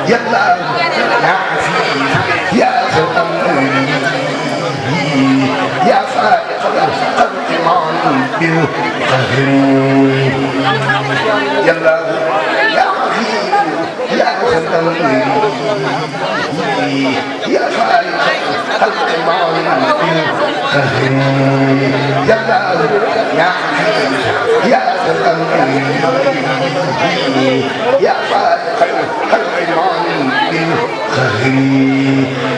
يلا يا عزيز يا ذو يا فائق الخلق معن بالقهر يلا يا عزيز يا ذو يا فائق الخلق معن بالقهر يلا يا عزيز يا ذو يا فائق الخلق معن بالقهر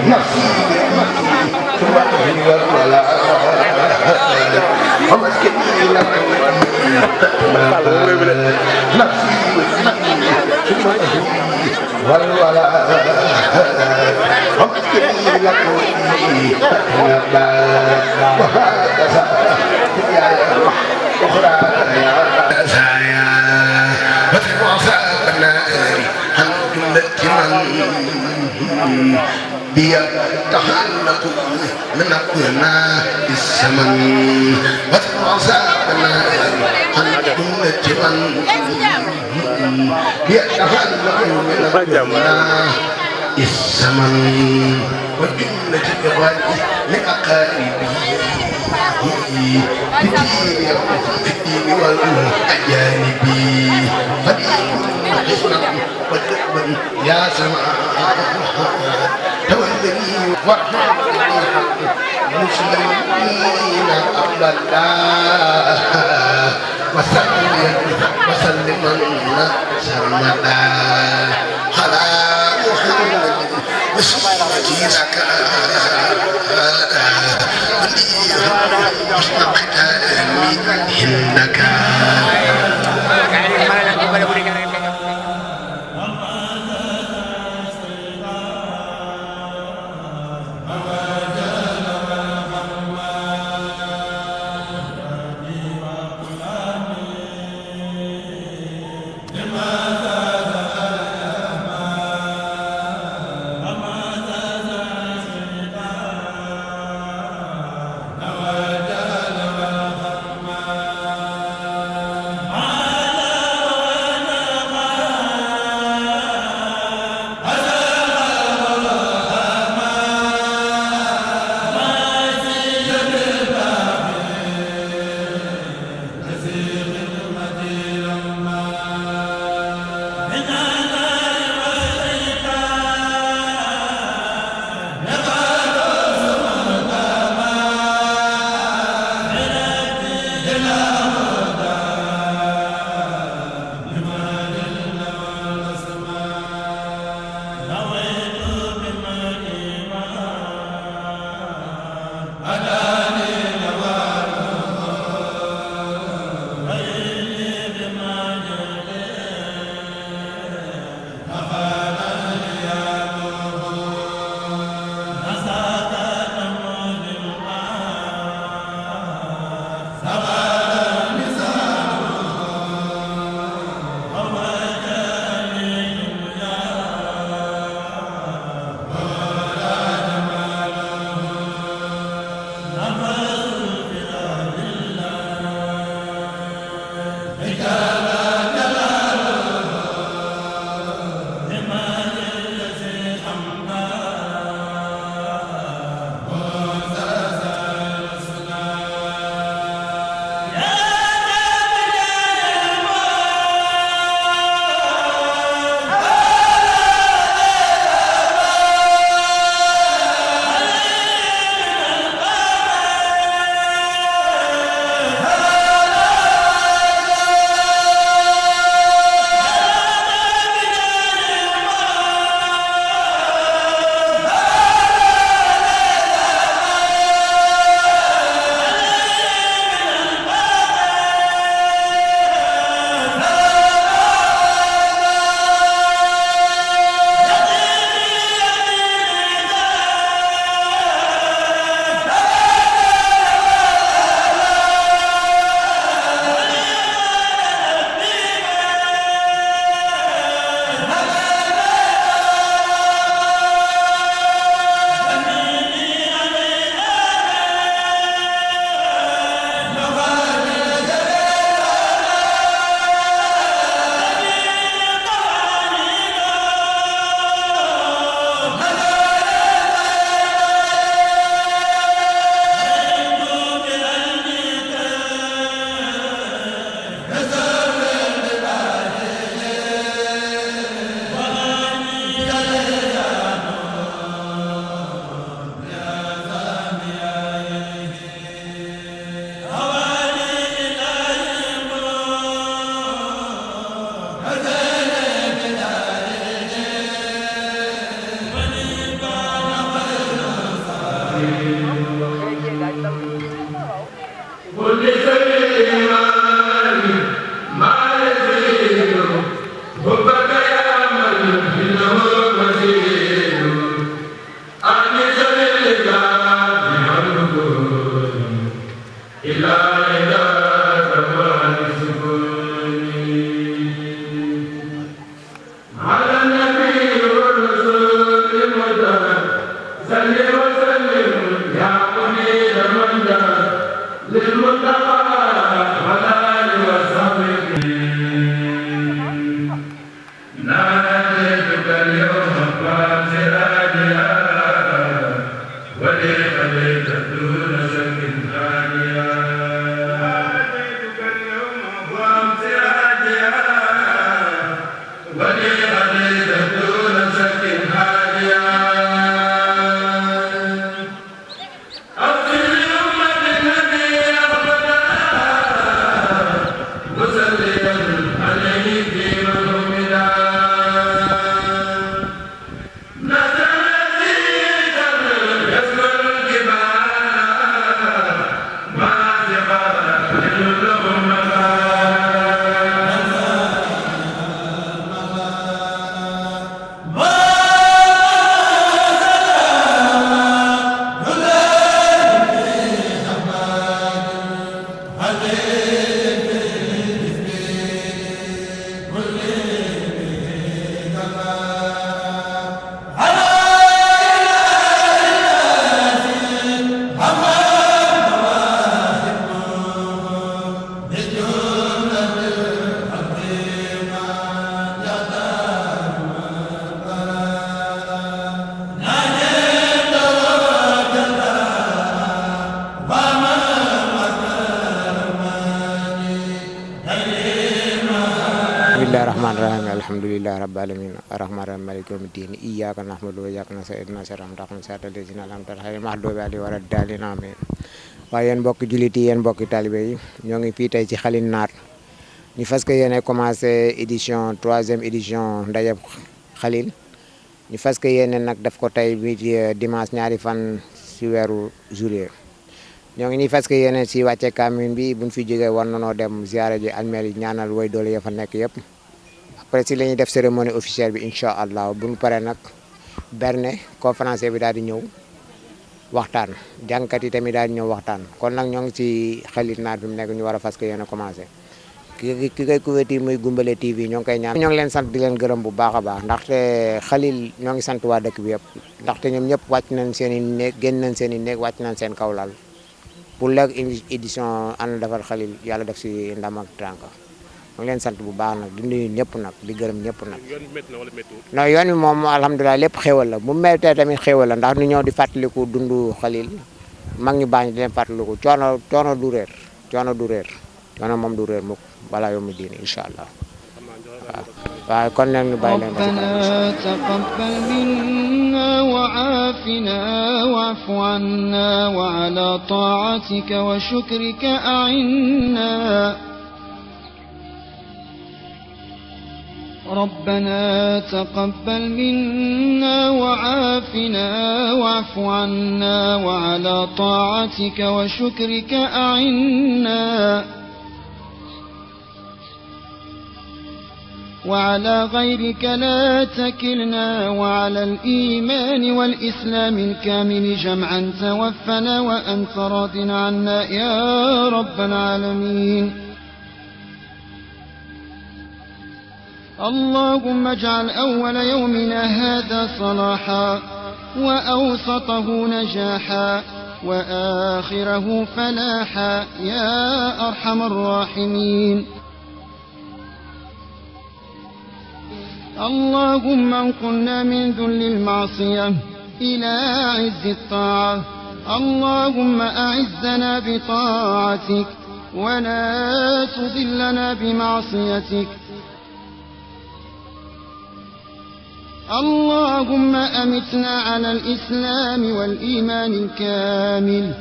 نفسي ثم أهل ولا ومسكني لك نفسي ثم أهل والولا ومسكني لك وهكذا يا أخرى يا سايا وتبع صابنا عن جملة من بيتحلق من أقناع السمن وتعصابنا عن جملة من بيتحلق من أقناع السمن وجملة الغالي لأقاربه بالدين والأجانب فليكن حسنا وجبا يا سماء تولني وارحمني مسلمين أبدا وسلما سرمدا على محمد وسيلتي لك حسن ختامي عندك bismillahi rahmaani rahim alhamdulillahi rabbil alamin arrahmaani rahim maliki yawmi ddin iyyaka na'budu wa iyyaka nasta'in ihdinas siratal mustaqim siratal ladzina an'amta alayhim ghayril maghdubi alayhim wa lad-dallin amin. waaye yéen mbokki jullit yi yéen mbokki talibé yi ñoo ngi fii tey ci Xalil Naar ñu fas yéene commencé troisième édition ndajeb Xalil ñu fas yéene nag def ko tey bi dimanche ñaari fan ci weeru juillet. ñoo ngi nii fas yéene si wàcce kaamil bi buñ fi jógee war nanoo dem ziyaare ji almeel yi ñaanal way doole ya fa nekk yëpp après si la ñuy def cérémonie officielle bi incha allah bu ñu paree nag berne conférencier bi daal di ñëw waxtaan jàngkat yi tamit daal di ñëw waxtaan kon nag ñoo ngi ci Xalil Naar bi mu nekk ñu war a fas yéene commencé ki koy couverture muy Goumbale TV ñoo ngi koy ñaan. ñoo ngi leen sant di leen gërëm bu baax a baax ndaxte Xalil ñoo ngi sant waa dëkk bi yëpp ndaxte ñoom ñëpp wàcc nañ seen i néeg génn nañ seen i néeg wàcc nañ seen kawlal pour léegi édition ànd defar Xalil yàlla def si ndam ak tànk ma ngi leen sant bu baax nag di nuyu ñëpp nag di gërëm ñëpp nag. yoon bi métti na wala méttiwul. non yoon wi moom alhamdulilah lépp xéwal la bu méttee tamit xéwal la ndax ñu ñëw di fàttaliku dundu Xalil mag ñu baax di leen fàttaliku coono du réer coono moom du réer mukk balaa yawmi diin incha allah waaw kon nag ñu bàyyi leen ربنا تقبل منا وعافنا واعف عنا وعلى طاعتك وشكرك أعنا ربنا تقبل منا وعافنا واعف عنا وعلى طاعتك وشكرك أعنا وعلى غيرك لا تكلنا وعلى الإيمان والإسلام الكامل جمعا توفنا وأنت راض عنا يا رب العالمين اللهم اجعل أول يومنا هذا صلاحا وأوسطه نجاحا وآخره فلاحا يا أرحم الراحمين اللهم انقلنا من ذل المعصية إلى عز الطاعة اللهم أعزنا بطاعتك ولا تضلنا بمعصيتك اللهم أمتنا على الإسلام والإيمان الكامل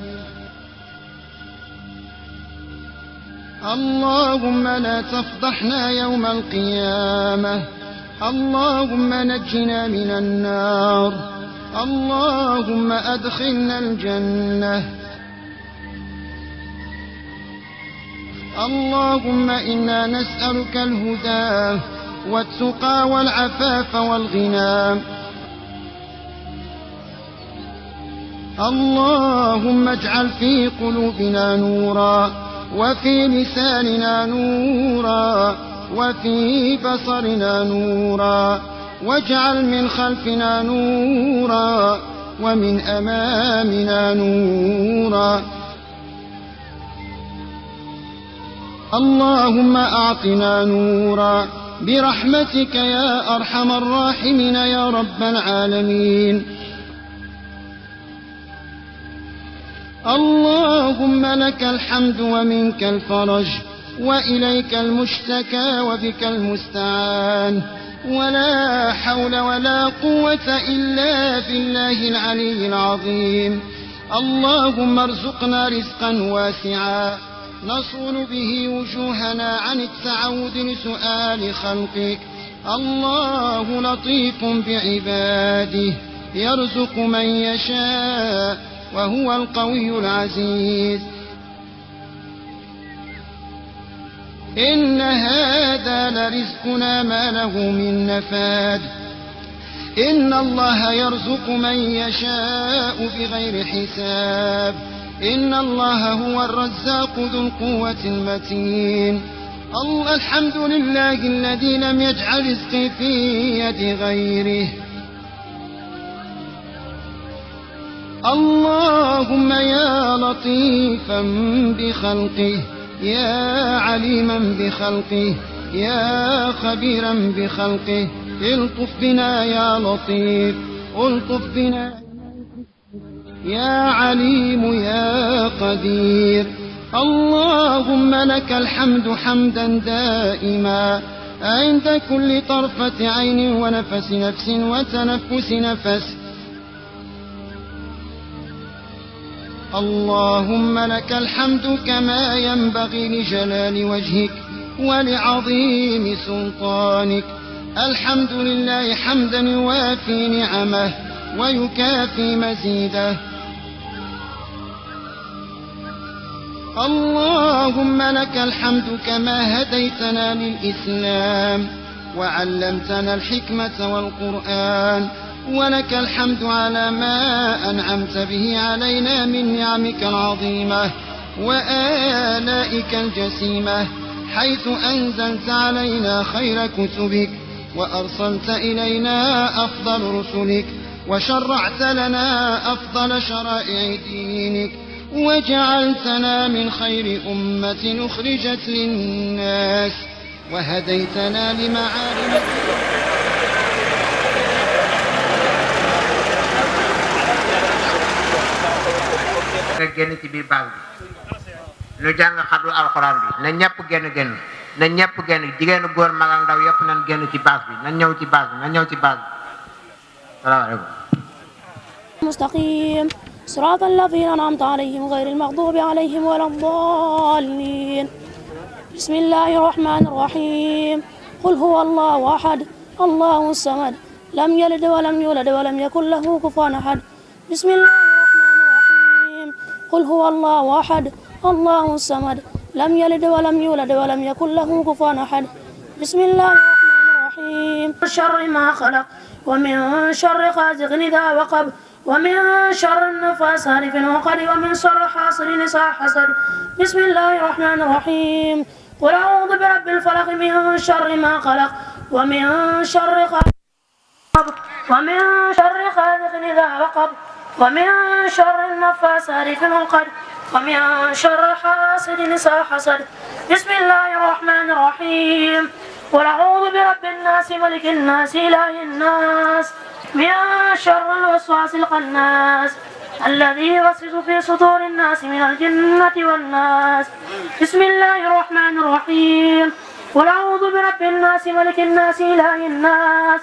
اللهم لا تفضحنا يوم القيامة. اللهم نجنا من النار. اللهم أدخلنا الجنة. اللهم إنا نسألك الهدى والتقى والعفاف والغنى. اللهم اجعل في قلوبنا نورا وفي لساننا نورا وفي بصرنا نورا، واجعل من خلفنا نورا ومن أمامنا نورا. اللهم أعطنا نورا برحمتك يا أرحم الراحمين يا رب العالمين. اللهم لك الحمد ومنك الفرج وإليك المشتكى وبك المستعان، ولا حول ولا قوة إلا بالله العلي العظيم. اللهم ارزقنا رزقا واسعا نصون به وجوهنا عن التعود لسؤال خلقك. الله لطيف بعباده يرزق من يشاء وهو القوي العزيز. إن هذا لرزقنا ما له من نفاد. إن الله يرزق من يشاء بغير حساب. إن الله هو الرزاق ذو القوة المتين. الحمد لله الذي لم يجعل رزقي في يد غيره. اللهم يا لطيفا بخلقه يا عليما بخلقه يا خبيرا بخلقه، الطف بنا يا لطيف، الطف بنا يا عليم يا قدير. اللهم لك الحمد حمدا دائما عند كل طرفة عين ونفس نفس وتنفس نفس. اللهم لك الحمد كما ينبغي لجلال وجهك ولعظيم سلطانك. الحمد لله حمدا يوافي نعمه ويكافي مزيده. اللهم لك الحمد كما هديتنا للإسلام وعلمتنا الحكمة والقرآن، ولك الحمد على ما أنعمت به علينا من نعمك العظيمة وآلائك الجسيمة، حيث أنزلت علينا خير كتبك وأرسلت إلينا أفضل رسلك وشرعت لنا أفضل شرائع دينك وجعلتنا من خير أمة أخرجت للناس وهديتنا لمعالم nga génn ci biir baal bi lu jàng xaddu alxuraan bi na ñëpp génn na ñëpp génn jigéenu góor mag ak ndaw yëpp nañ génn ci baas bi nañ ñëw ci baas bi salaamaaleykum. مستقيم صراط الذين أنعمت عليهم غير المغضوب عليهم ولا الضالين. بسم الله الرحمن الرحيم. قل هو الله أحد الله الصمد لم يلد ولم يولد ولم يكن له كفوا أحد. بسم الله الرحمن الرحيم. قل هو الله أحد الله الصمد لم يلد ولم يولد ولم يكن له كفوا أحد. بسم الله الرحمن الرحيم. من شر ما خلق ومن شر غاسق إذا وقب ومن شر النفاثات في العقد ومن شر حاسد إذا حسد. بسم الله الرحمن الرحيم. قل أعوذ برب الفلق من شر ما خلق ومن شر غاسق إذا وقب ومن شر النفاثات في العقد ومن شر حاسد إذا حسد. بسم الله الرحمن الرحيم. قل أعوذ برب الناس ملك الناس إله الناس من شر الوسواس الخناس الذي يوسوس في صدور الناس من الجنة والناس. بسم الله الرحمن الرحيم. قل أعوذ برب الناس ملك الناس إله الناس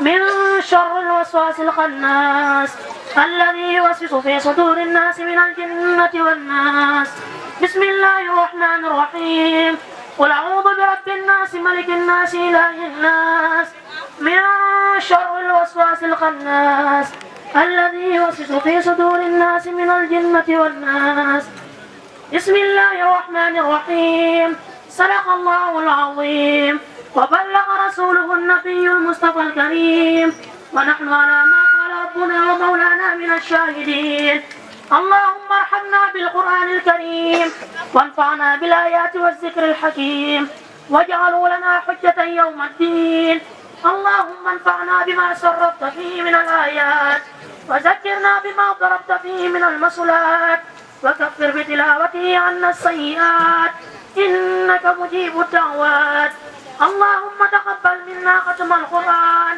من شر الوسواس الخناس الذي يوسوس في صدور الناس من الجنة والناس. بسم الله الرحمن الرحيم. قل أعوذ برب الناس ملك الناس إله الناس من شر الوسواس الخناس الذي يوسوس في صدور الناس من الجنة والناس. بسم الله الرحمن الرحيم. صدق الله العظيم وبلغ رسوله النبي المصطفى الكريم ونحن على ما قال ربنا ومولانا من الشاهدين. اللهم ارحمنا بالقرآن الكريم وانفعنا بالآيات والذكر الحكيم واجعله لنا حجة يوم الدين. اللهم انفعنا بما سربت فيه من الآيات وذكرنا بما ضربت فيه من المصلات وكفر بتلاوته عنا السيئات إنك مجيب الدعوات. اللهم تقبل منا ختم القرآن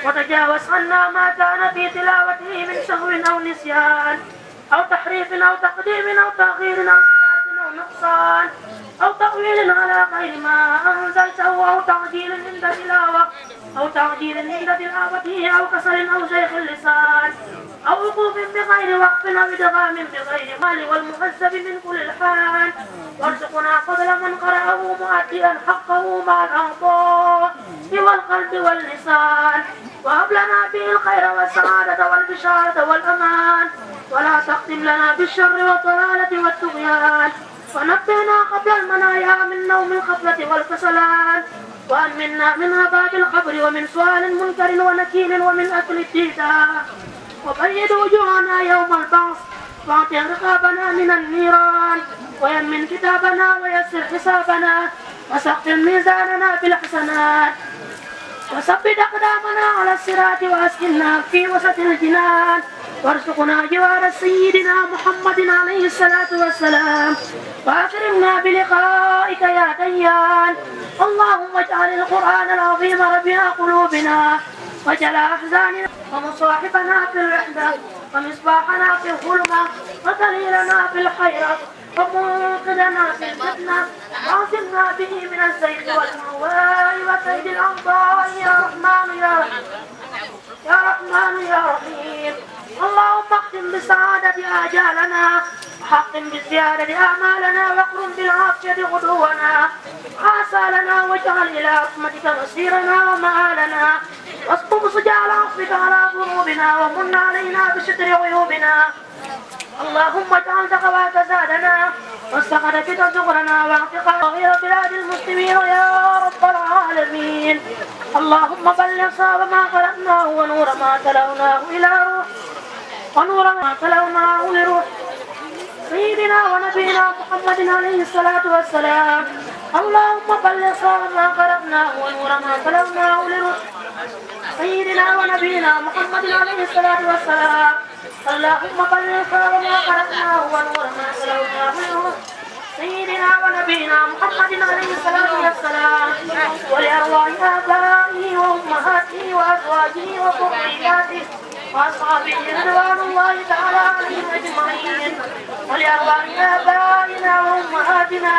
وتجاوز عنا ما كان في تلاوته من سهو أو نسيان أو تحريف أو تقديم أو تأخير أو زيادة أو نقصان أو تأويل على غير ما أنزلته أو تعجيل عند تلاوة أو تعجيل عند تلاوته أو كسل أو شيخ اللسان أو وقوف بغير وقف أو إدغام بغير مال والمهذب من كل الحال. وارزقنا فضل من قرأه مؤديا حقه مع الأعضاء والقلب واللسان. وهب لنا به الخير والسعادة والبشارة والأمان ولا تختم لنا بالشر والضلالة والطغيان. ونبهنا قبل المنايا من نوم الغفلة والكسلان وأمنا من عذاب القبر ومن سؤال منكر ونكيل ومن أكل الديدان. وبيض وجوهنا يوم البعث واعتق رقابنا من النيران ويمن كتابنا ويسر حسابنا وسقف ميزاننا بالحسنات وثبت أقدامنا على الصراط وأسكننا في وسط الجنان. وارزقنا جوار سيدنا محمد عليه الصلاة والسلام وأكرمنا بلقائك يا ديان. اللهم اجعل القرآن العظيم ربيع قلوبنا وجلاء أحزاننا ومصاحبنا في الوحدة ومصباحنا في الظلمة ودليلنا في الحيرة ومنقذنا في الفتنة واعصمنا به من الزيغ والهواء وكيد الأعضاء يا رحمن يا رحيم يا رحمن يا رحيم. اللهم اختم بالسعادة آجالنا وحقم بالزيادة آمالنا واقرم بالعافية غدونا آسالنا واجعل إلى رحمتك مصيرنا ومآلنا واصب سجال عفوك على ذنوبنا ومن علينا بستر عيوبنا. اللهم اجعل تقواك زادنا واستغفرك زغرنا واعتقا غير بلاد المسلمين يا رب العالمين. اللهم بلغ صواب ما قرأناه ونور ما تلوناه إلى روح ونور ما تلوناه لروح سيدنا ونبينا محمد عليه الصلاة والسلام. اللهم بلغ صواب ما قرأناه ونور ما تلوناه لروح سيدنا ونبينا محمد عليه الصلاة والسلام. اللهم بلغ صواب ما قرأناه ونور ما تلوناه لروح سيدنا ونبينا محمد عليه الصلاة والسلام. ولأرواح آبائه وأمهاته وأزواجه وذرياته وأصحابه رضوان الله تعالى عليهم أجمعين. ولأرواح آبائنا وأمهاتنا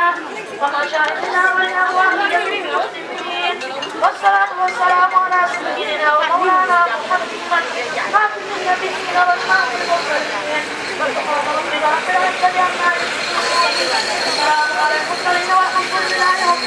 ومشايخنا ولأرواح جميع المسلمين. والصلاة والسلام على سيدنا ومولانا محمد خاتم النبيين والإمام المرسلين. سبحان ربك رب العزة عما يصفون وسلام على المرسلين والحمد لله رب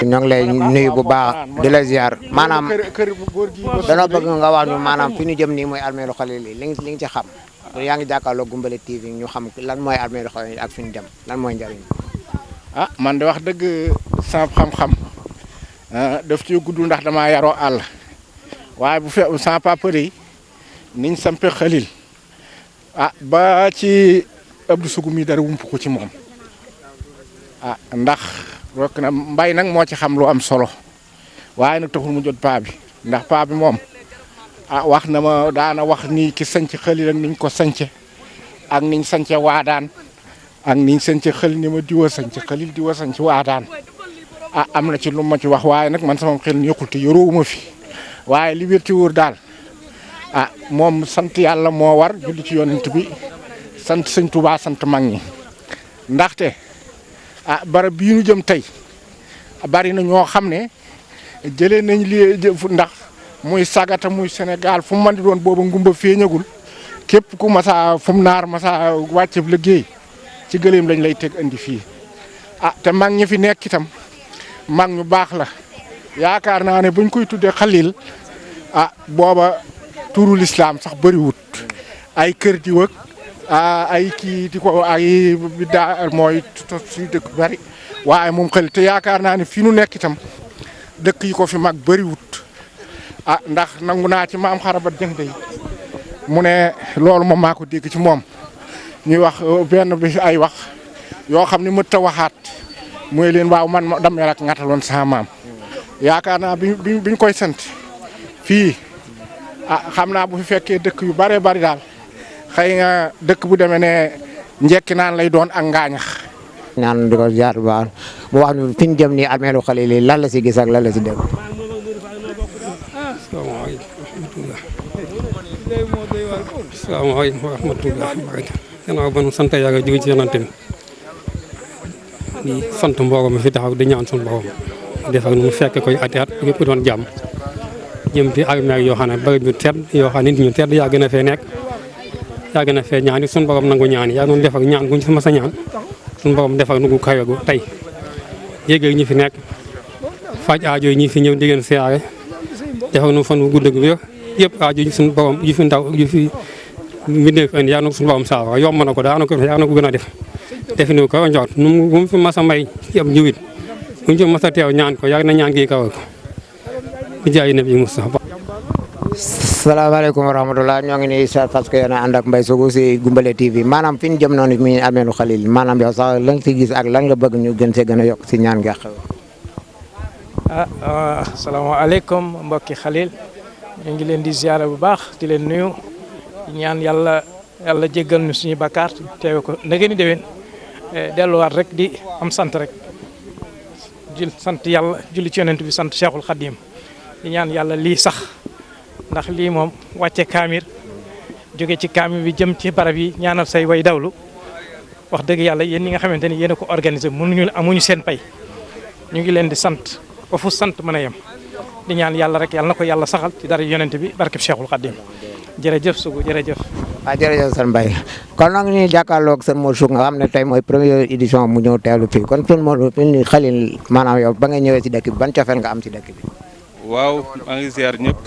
ñoo ngi lay nuyu bu baax di la ziar maanaam danoo bëgg nga wax ñu maanaam fi ñu jëm nii mooy armeelu Khalil yi li nga ci xam yaa ngi jàkkaarloo Goumbale TV ñu xam lan mooy armeelu Khalil yi ak fi ñu jëm lan mooy njëriñ. ah man de wax dëgg sama xam-xam daf ci gudd ndax damaa yaroo àll waaye bu fekkee sama papa yi niñ sampe Khalil ba ci Abdou Sougou mi dara wump ko ci moom ndax rok na mbay nag moo ci xam lu am solo waaye nag taxul mu jot paa bi ndax paa bi moom wax na ma daana wax ni ki sanc Khalil ak niñ ko sance ak niñ sance waadaan ak niñ sance Khalil ni ma diwa sanc Khalil diwa sanc waadaan am na ci lu ma ci wax waaye nag man sama xel nekkul te yorowuma fi waaye li wér ci wóor daal moom sant yàlla moo war julli ci yonent bi sant sëñ Tuubaa sant mag ñi ndaxte barab bii ñu jëm tey bari na ñoo xam ne jëlee nañ li ndax muy sagata muy Sénégal fu mu mën di doon booba ngumba feeñagul képp ku masa fu mu naar masa wàcce liggéey ci gëléem lañ lay teg andi fii te mag ñi fi nekk itam mag ñu baax la yaakaar naa ne buñ koy tuddee Khalil booba turu lislaam sax bëriwut ay kër di wëg ay kii di ko ay biddaa mooy suñu dëkk bari waaye moom Khalil te yaakaar naa ne fii nu nekk itam dëkk yi ko fi mag bëriwut ndax nangu naa ci maam xarabat jëng day mu ne loolu moom maa ko dégg ci moom ñuy wax benn bi ay wax yoo xam ne mët a waxaat mooy leen waaw man damay rek ngataloon sama maam yaakaar naa biñ koy sant fii xam naa bu fi fekkee dëkk yu bare bari daal xëy nga dëkk bu demee ne njekki naan lay doon ak ngaañax ñaan di ko jaar bu baax bu wax ñu fi ñu jëm nii armeelu Khalil yi lan la si gis ak lan la si dégg. asalaamaaleykum wa rahmatulah. gannaaw ba nu sant yàlla jóge ci yonante bi di sant mbooloo mi fi taxaw di ñaan suñu borom defal nu mu fekk koy ati at yëpp doon jàmm jëm ci armeel yoo xam ne bërëb yu tedd yoo xam ne nit ñu tedd yaa gën a fee nekk yaa gën a fee ñaan yi suñu borom nangu ñaan yi yaa noonu defal ñaan guñ fi mas a ñaan suñu borom defal nu gu kawe gu tey yéegal ñi fi nekk faj aajo yi ñi fi ñëw di leen siyaare defal nu fan wu gudd gu wér yëpp aajo yi suñu borom yu fi ndaw yu fi mbindeef indi yaa na ko suñu borom saafara yomb na ko daa na ko gën a def defe ni ko njort nu mu fi mas a may yëpp njiwit bu ñu fi mas a teew ñaan ko yàgg na ñaan gi kawe ko bi jaay nabi Mustafa. salaamaaleykum wa rahmatulah ñoo ngi nii sa parce que yéen a ànd ak Mbaye Sougou si Goumbale TV maanaam fi ñu jëm noonu mi armeelu Khalil maanaam yow sax lan si gis ak lan nga bëgg ñu gën see gën a yokk si ñaan gi xew. asalaamaaleykum mbokki Khalil ñu ngi leen di ziara bu baax di leen nuyu ñaan yàlla jéggal ñu suñu bakkaar teewe ko na ngeen di déwén delluwaat rek di am sant rek sant yàlla julli ci yonent bi sant Cheikhul Khadim di ñaan yàlla lii sax ndax lii moom wàcce kaamir jóge ci kaamir bi jëm ci barab yi ñaanal say way dawlu wax dëgg yàlla yéen ñi nga xamante ni yéen a ko organisé amuñu seen pay ñu ngi leen di sant ba fu sant mën a yem di ñaan yàlla rek yàlla na ko yàlla saxal ci dara yonent bi barkeb Cheikhul Khadim jërëjëf Sougou jërëjëf. jërëjëf sëñ Mbaye kon nag ñuy jàkkaarloog sëñ Modou Sougou nga xam ne tey mooy première édition mu ñëw teewlu fii kon sëñ Modou Khalil maanaam yow ba nga ñëwee si dëkk bi ban cofeel nga am si dëkk bi. waaw maa ngi ziar ñëpp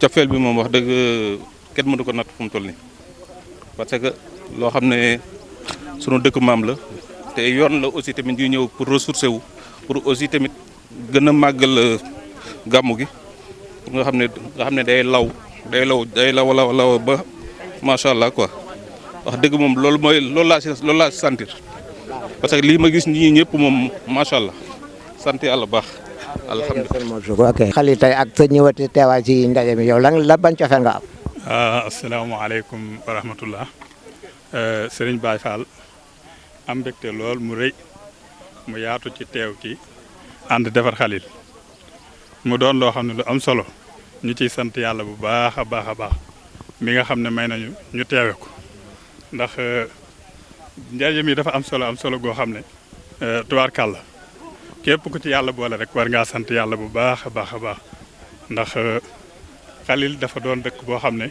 cofeel bi moom wax dëgg kenn mënu ko natt fu mu toll nii parce que loo xam ne sunu dëkk maam la te yoon la aussi tamit ñu ñëw pour ressourcer wu pour aussi tamit gën a màggal gàmmu gi pour nga xam ne day law ba macha allah quoi wax dëgg moom loolu laa si sentir parce que lii ma gis ñii ñëpp moom macha allah sant yàlla baax. alhamdulilah ok Khalil tey ak sa ñëwati teewaay ci ndaje mi yow lan la ban cofeel nga am. asalaamaaleykum wa rahmatullah Serigne Baye Fall am mbégte lool mu rëy mu yaatu ci teew ki ànd defar Khalil mu doon loo xam ne lu am solo ñu ciy sant yàlla bu baax a baax a baax mi nga xam ne may nañu ñu teewe ko ndax ndaje mi dafa am solo goo xam ne tubaarkàlla képp ku ci yàlla boole rek war ngaa sant yàlla bu baax a baax a baax ndax Khalil dafa doon dëkk boo xam ne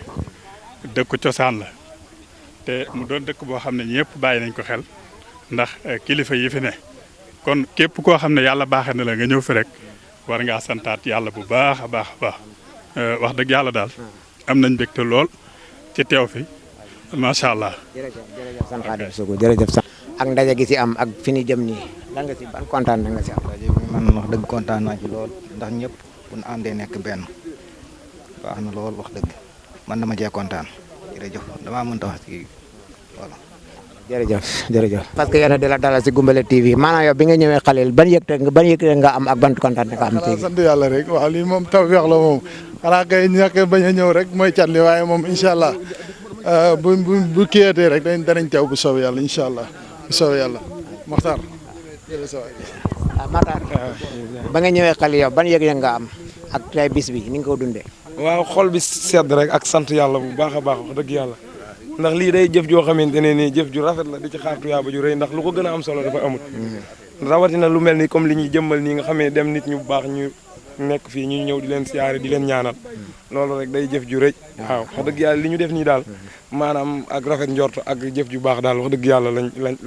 dëkku cosaan la te mu doon dëkk boo xam ne ñëpp bàyyi nañ ko xel ndax kilifa yi fi ne kon képp koo xam ne yàlla baaxee na la nga ñëw fi rek war ngaa santaat yàlla bu baax a baax a baax wax dëgg yàlla daal am nañ mbégte lool ci teew fi macha allah. jërëjëf sant Xaadim Sougou jërëjëf sant. ak ndaje gi ci am ak fi ñu jëm nii lan nga ci ban kontaan na nga ci am. ndaje bi man wax dëgg kontaan naa ci lool ndax ñëpp bu ñu àndee nekk benn baax na lool wax dëgg man dama cee kontaan jërëjëf damaa mënta wax ci voilà. jërëjëf parce que yéen a di la dalal ci Goumbala TV maanaam yow bi nga ñëwee Khalil ban yëg nga am ak ban kontaan nga am. xanaa sant yàlla rek waaw lii moom tawfeex la moom xanaa kay ñàkk bañ a ñëw rek mooy cat li waaye moom incha allah bu kiyatee rek danañ teew bu soobee yàlla incha allah bu soobee yàlla Maxtaar. Matar ba nga ñëwee Khalil yow ban yëg nga am ak tey bis bi ni nga ko dundee. waaw xol bi sedd rek ak sant yàlla bu baax a baax wax dëgg yàlla ndax lii day jëf joo xamante ne nii jëf ju rafet la di ci xaar tuyaaba ju rëy ndax lu ko gën a am solo dafa amut rawatina lu mel ni comme li ñuy jëmmal nii nga xamee dem nit ñu baax ñu nekk fii ñu ñëw di leen siyaare di leen ñaanal loolu rek day jëf ju rëy waaw wax dëgg yàlla li ñu def nii daal maanaam ak rafet njort ak jëf ju baax daal wax dëgg yàlla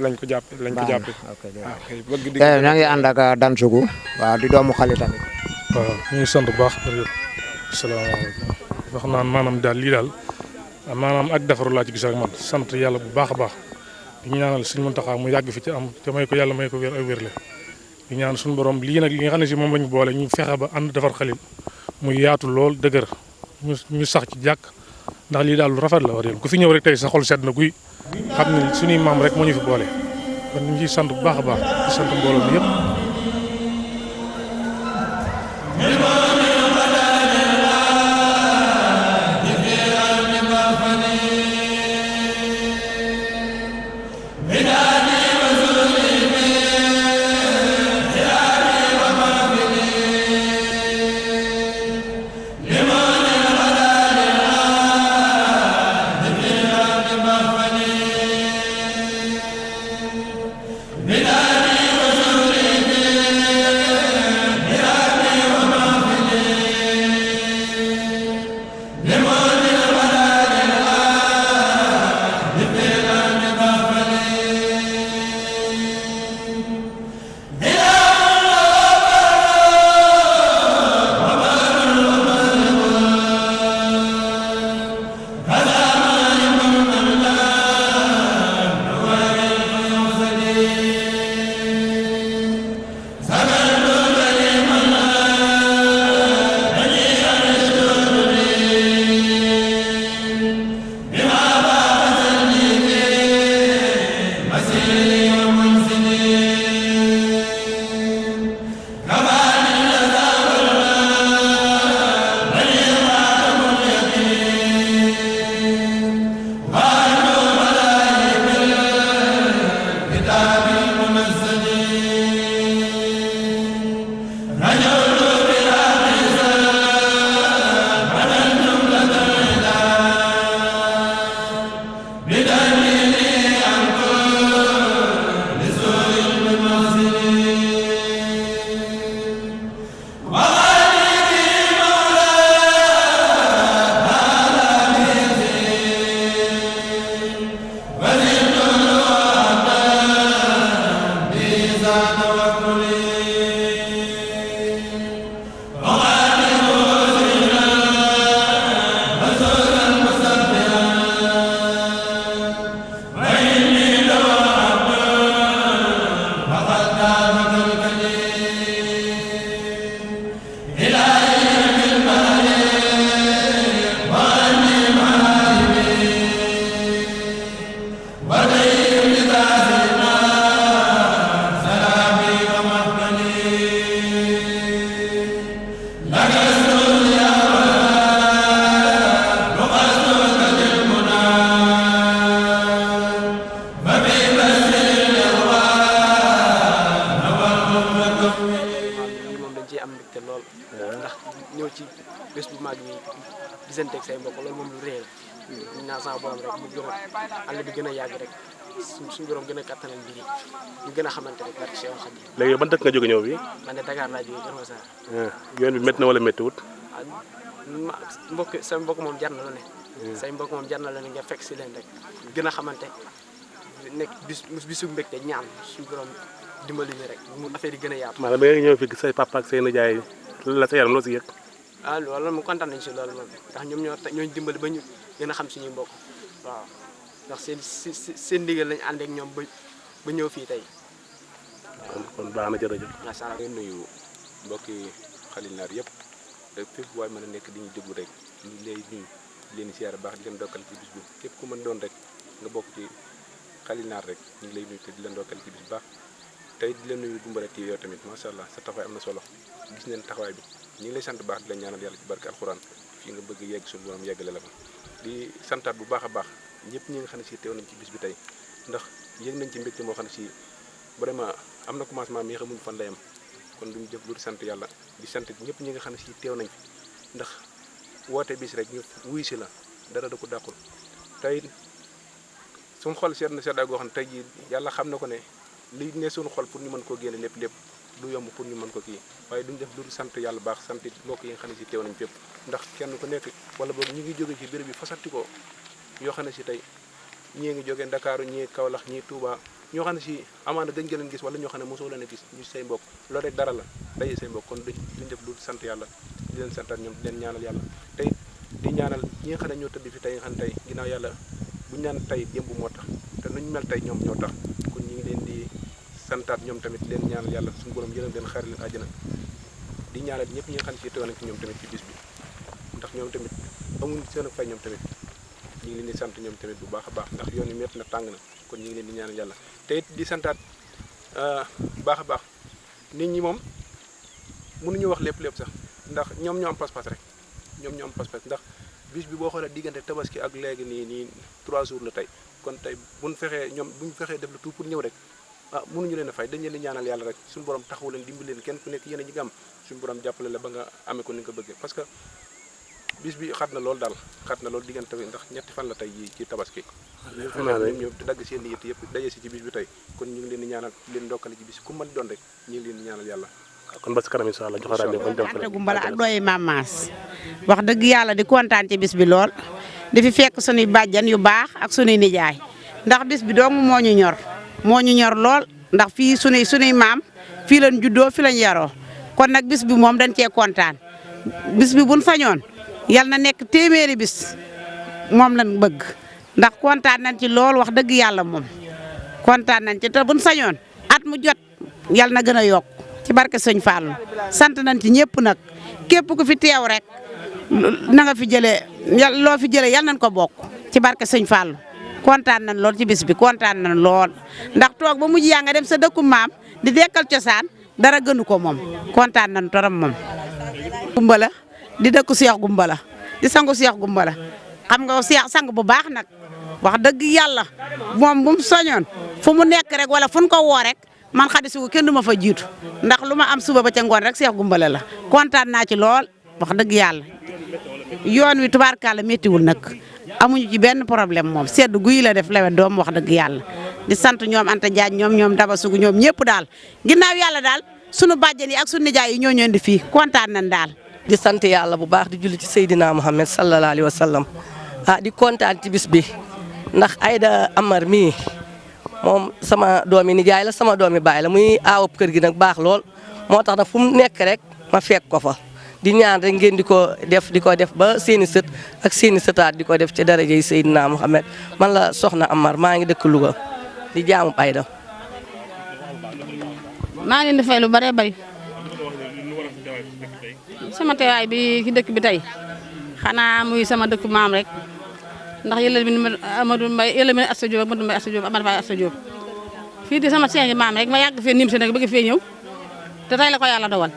lañ ko jàppe waaw kay bëgg di na ngi ànd ak Dan Sougou waaw di doomu Khalil tamit. waaw ñu ngi sant bu baax asalaamaaleykum wax naan maanaam daal lii daal maanaam ak defaru laa ci gis ak man sant yàlla bu baax a baax di ñaanal suñu Muntaxa mu yàgg fi ci am te may ko yàlla may ko wér ak wérle di ñaan suñu borom lii nag li nga xam ne si moom lañu boole ñu fexe ba ànd defar Khalil muy yaatu lool dëgër ñu sax ci jàkk ndax lii daal lu rafet la war yéen ku fi ñëw rek tey sa xol sedd na guy xam ne suñuy maam rek moo ñu fi boole kon ñu ngi sant bu baax a baax di sant mbooloo mi yëpp. gisanteeg say mbokk loolu moom lu rëy la ñu naan sama borom rek mu gën a àll bi gën a yàgg rek suñu borom gën a kattanal mbir yi ñu gën a xamante rek barke Cheikh Khadim. léegi ban dëkk nga jóge ñëw bi man de Dakar laa jógee Kër Massar. yoon bi métti na wala métti wut. say mbokk moom jar na la ne. say mbokk moom jar na la ne nga fekk si leen rek gën a xamante nekk bisu mbégte ñaan suñu borom dimbali ñu rek mu affaire yi gën a yaatu. maanaam ba nga ñëw fii say papa ak say nijaay la sa yaram loo si yëg. ah loolu moom kontaan nañu si loolu moom ndax ñoom ñoo dimbali ba ñu gën a xam suñuy mbokk waaw ndax seen ndigal lañu ànd ak ñoom ba ñëw fii tey. kon baax na jërëjëf. macha allah ngeen nuyu mbokki Khalil Nar yëpp te fépp waaye mën a nekk di ñu déglu rek ñu lay nuyu di leen siyaare baax di leen dokkal ci bis bi képp ku mën doon rek nga bokk ci Khalil Nar rek ñu ngi lay nuyu te di leen dokkal ci bis bu baax tey di leen nuyu Goumbala TV yow tamit macha allah sa taxawaay am na solo gis neen taxawaay bi ñu ngi lay sant baax di la ñaanal yàlla ci barke alxuraan fii nga bëgg yegg suñu borom yeggale la fa di santaat bu baax a baax ñëpp ñi nga xam ne si teew nañ ci bis bi tey ndax yëg nañ ci mbégte moo xam ne si vraiment am na commencement mais xamuñu fan lay am kon duñu jëf lu di sant yàlla di sant ñëpp ñi nga xam ne si teew nañ fi ndax woote bis rek ñu wuy si la dara da ko dàqul tey suñu xol seet na seddaay goo xam ne tey jii yàlla xam na ko ne li ne suñu xol pour ñu mën koo génne lépp du yomb pour ñu mën ko kii waaye duñu def lu di sant yàlla baax sant mbokk yi nga xam ne si teew nañ fépp ndax kenn ku nekk wala boog ñu ngi jóge ci béréb bi fasati ko yoo xam ne si tey ñii ngi jógee Ndakaaru ñii Kaolack ñii Touba ñoo xam ne si amaana gëj nga leen gis wala ñoo xam ne mosoo leen a gis ñu say mbokk loolu rek dara la daje say mbokk kon duñ def lu sant yàlla di leen santaat ñoom di leen ñaanal yàlla tey di ñaanal ñi nga xam ne ñoo tëdd fi tey nga xam ne tey ginnaaw yàlla buñu naan tey démb moo tax te nuñ mel tey ñoom ñoo tax kon ñu ngi leen di santaat ñoom tamit leen ñaanal yàlla suñu borom yërëm leen xaar leen àjjana di ñaanal ñëpp ñi nga xam ne si teew nañ ci ñoom tamit ci bis bi ndax ñoom tamit amuñ seen fay ñoom tamit ñu ngi leen di sant ñoom tamit bu baax a baax ndax yoon wi métti na tàng na kon ñu ngi leen di ñaanal yàlla te it di santaat baax a baax nit ñi moom mënuñu wax lépp sax ndax ñoom ñoo am pas-pas rek ñoom ñoo am pas-pas ndax bis bi boo xoolee diggante tabaski ak léegi nii 3 jours la tey kon tey buñ fexee def la tout pour ñëw rek ah mënuñu leen a fay dañ leen di ñaanal yàlla rek suñu borom taxawu leen dimbali leen kenn ku nekk yéen a ñi nga am suñu borom jàppale la ba nga amee ko ni nga ko bëggee parce que bis bi xat na lool daal xat na lool diggante bi ndax ñetti fan la tey yi ci tabaski ñoom dagg seen yitt yëpp daje si ci bis bi tey kon ñu ngi leen di ñaanal leen ndokkale ci bis ku mën doon rek ñu ngi leen di ñaanal yàlla kon ba si kanam incha allah joxe rendez-vous Anta Goumbala ak dooyi Mamaas wax dëgg yàlla di kontaan ci bis bi lool di fi fekk sunuy bàjjan yu baax ak sunuy nijaay ndax bis bi dong moo ñu ñor lool ndax fii sunuy maam fii lañ juddoo fi lañ yaroo kon nag bis bi moom dañ cee kontaan bis bi buñ fañoon yal na nekk téeméeri bis moom lañ bëgg ndax kontaan nañ ci lool wax dëgg yàlla moom kontaan nañ ci te buñ sañoon at mu jot yal na gën a yokk ci barke sëñ Fallou sant nañ ci ñëpp nag képp ku fi teew rek na nga fi jëlee loo fi jëlee yal nañ ko bokk ci barke sëñ Fallou kontaan nañ lool ci bis bi kontaan nañ lool ndax toog ba mujj yaa nga dem sa dëkku maam di dekkal cosaan dara gënu ko moom kontaan nañ torop moom. Goumbala di dëkku Cheikh Goumbala di sangu Cheikh Goumbala xam nga Cheikh sang bu baax nag wax dëgg yàlla moom bu mu soñoon fu mu nekk rek wala fu ñu ko woo rek man Khady Sougou kenn du ma fa jiitu ndax lu ma am suba ba ca ngoon rek Cheikh Goumbala la kontaan naa ci lool wax dëgg yàlla yoon wi tubaarkàlla méttiwul nag amuñu ci benn problème moom sedd guy la def lewet doom wax dëgg yàlla di sant ñoom Anta Diagne ñoom Daba Sougou ñoom ñëpp daal ginnaaw yàlla daal sunu bàjjen yi ak sunu nijaay yi ñoo ñëw di fii kontaan nañ daal. di sant yàlla bu baax di julli ci Seydina Muhammad sallallahu alayhi wa sallam di kontaan ci bis bi ndax Aïda Amar mii moom sama doomi nijaay la sama doomi baay la muy aawab kër gi nag baax lool moo tax nag fu mu nekk rek ma fekk ko fa di ñaan rek ngeen di ko def ba seeni sët ak seeni sëtaat di ko def ci darajey Seydina Muhammad man la soxna Amar maa ngi dëkk Louga di jaamu Aïda. maa ngi leen di fay lu bare bari sama teewaay bi ci dëkk bi tey xanaa muy sama dëkk maam rek ndax yële bi Amadou Mbaye yële bi Asta Diop Amadou Mbaye Asta Diop Amadou Faye Asta Diop fii di sama seen maam rek ma yàgg fee nim si nag bëgg fee ñëw te tey la ko yàlla dogal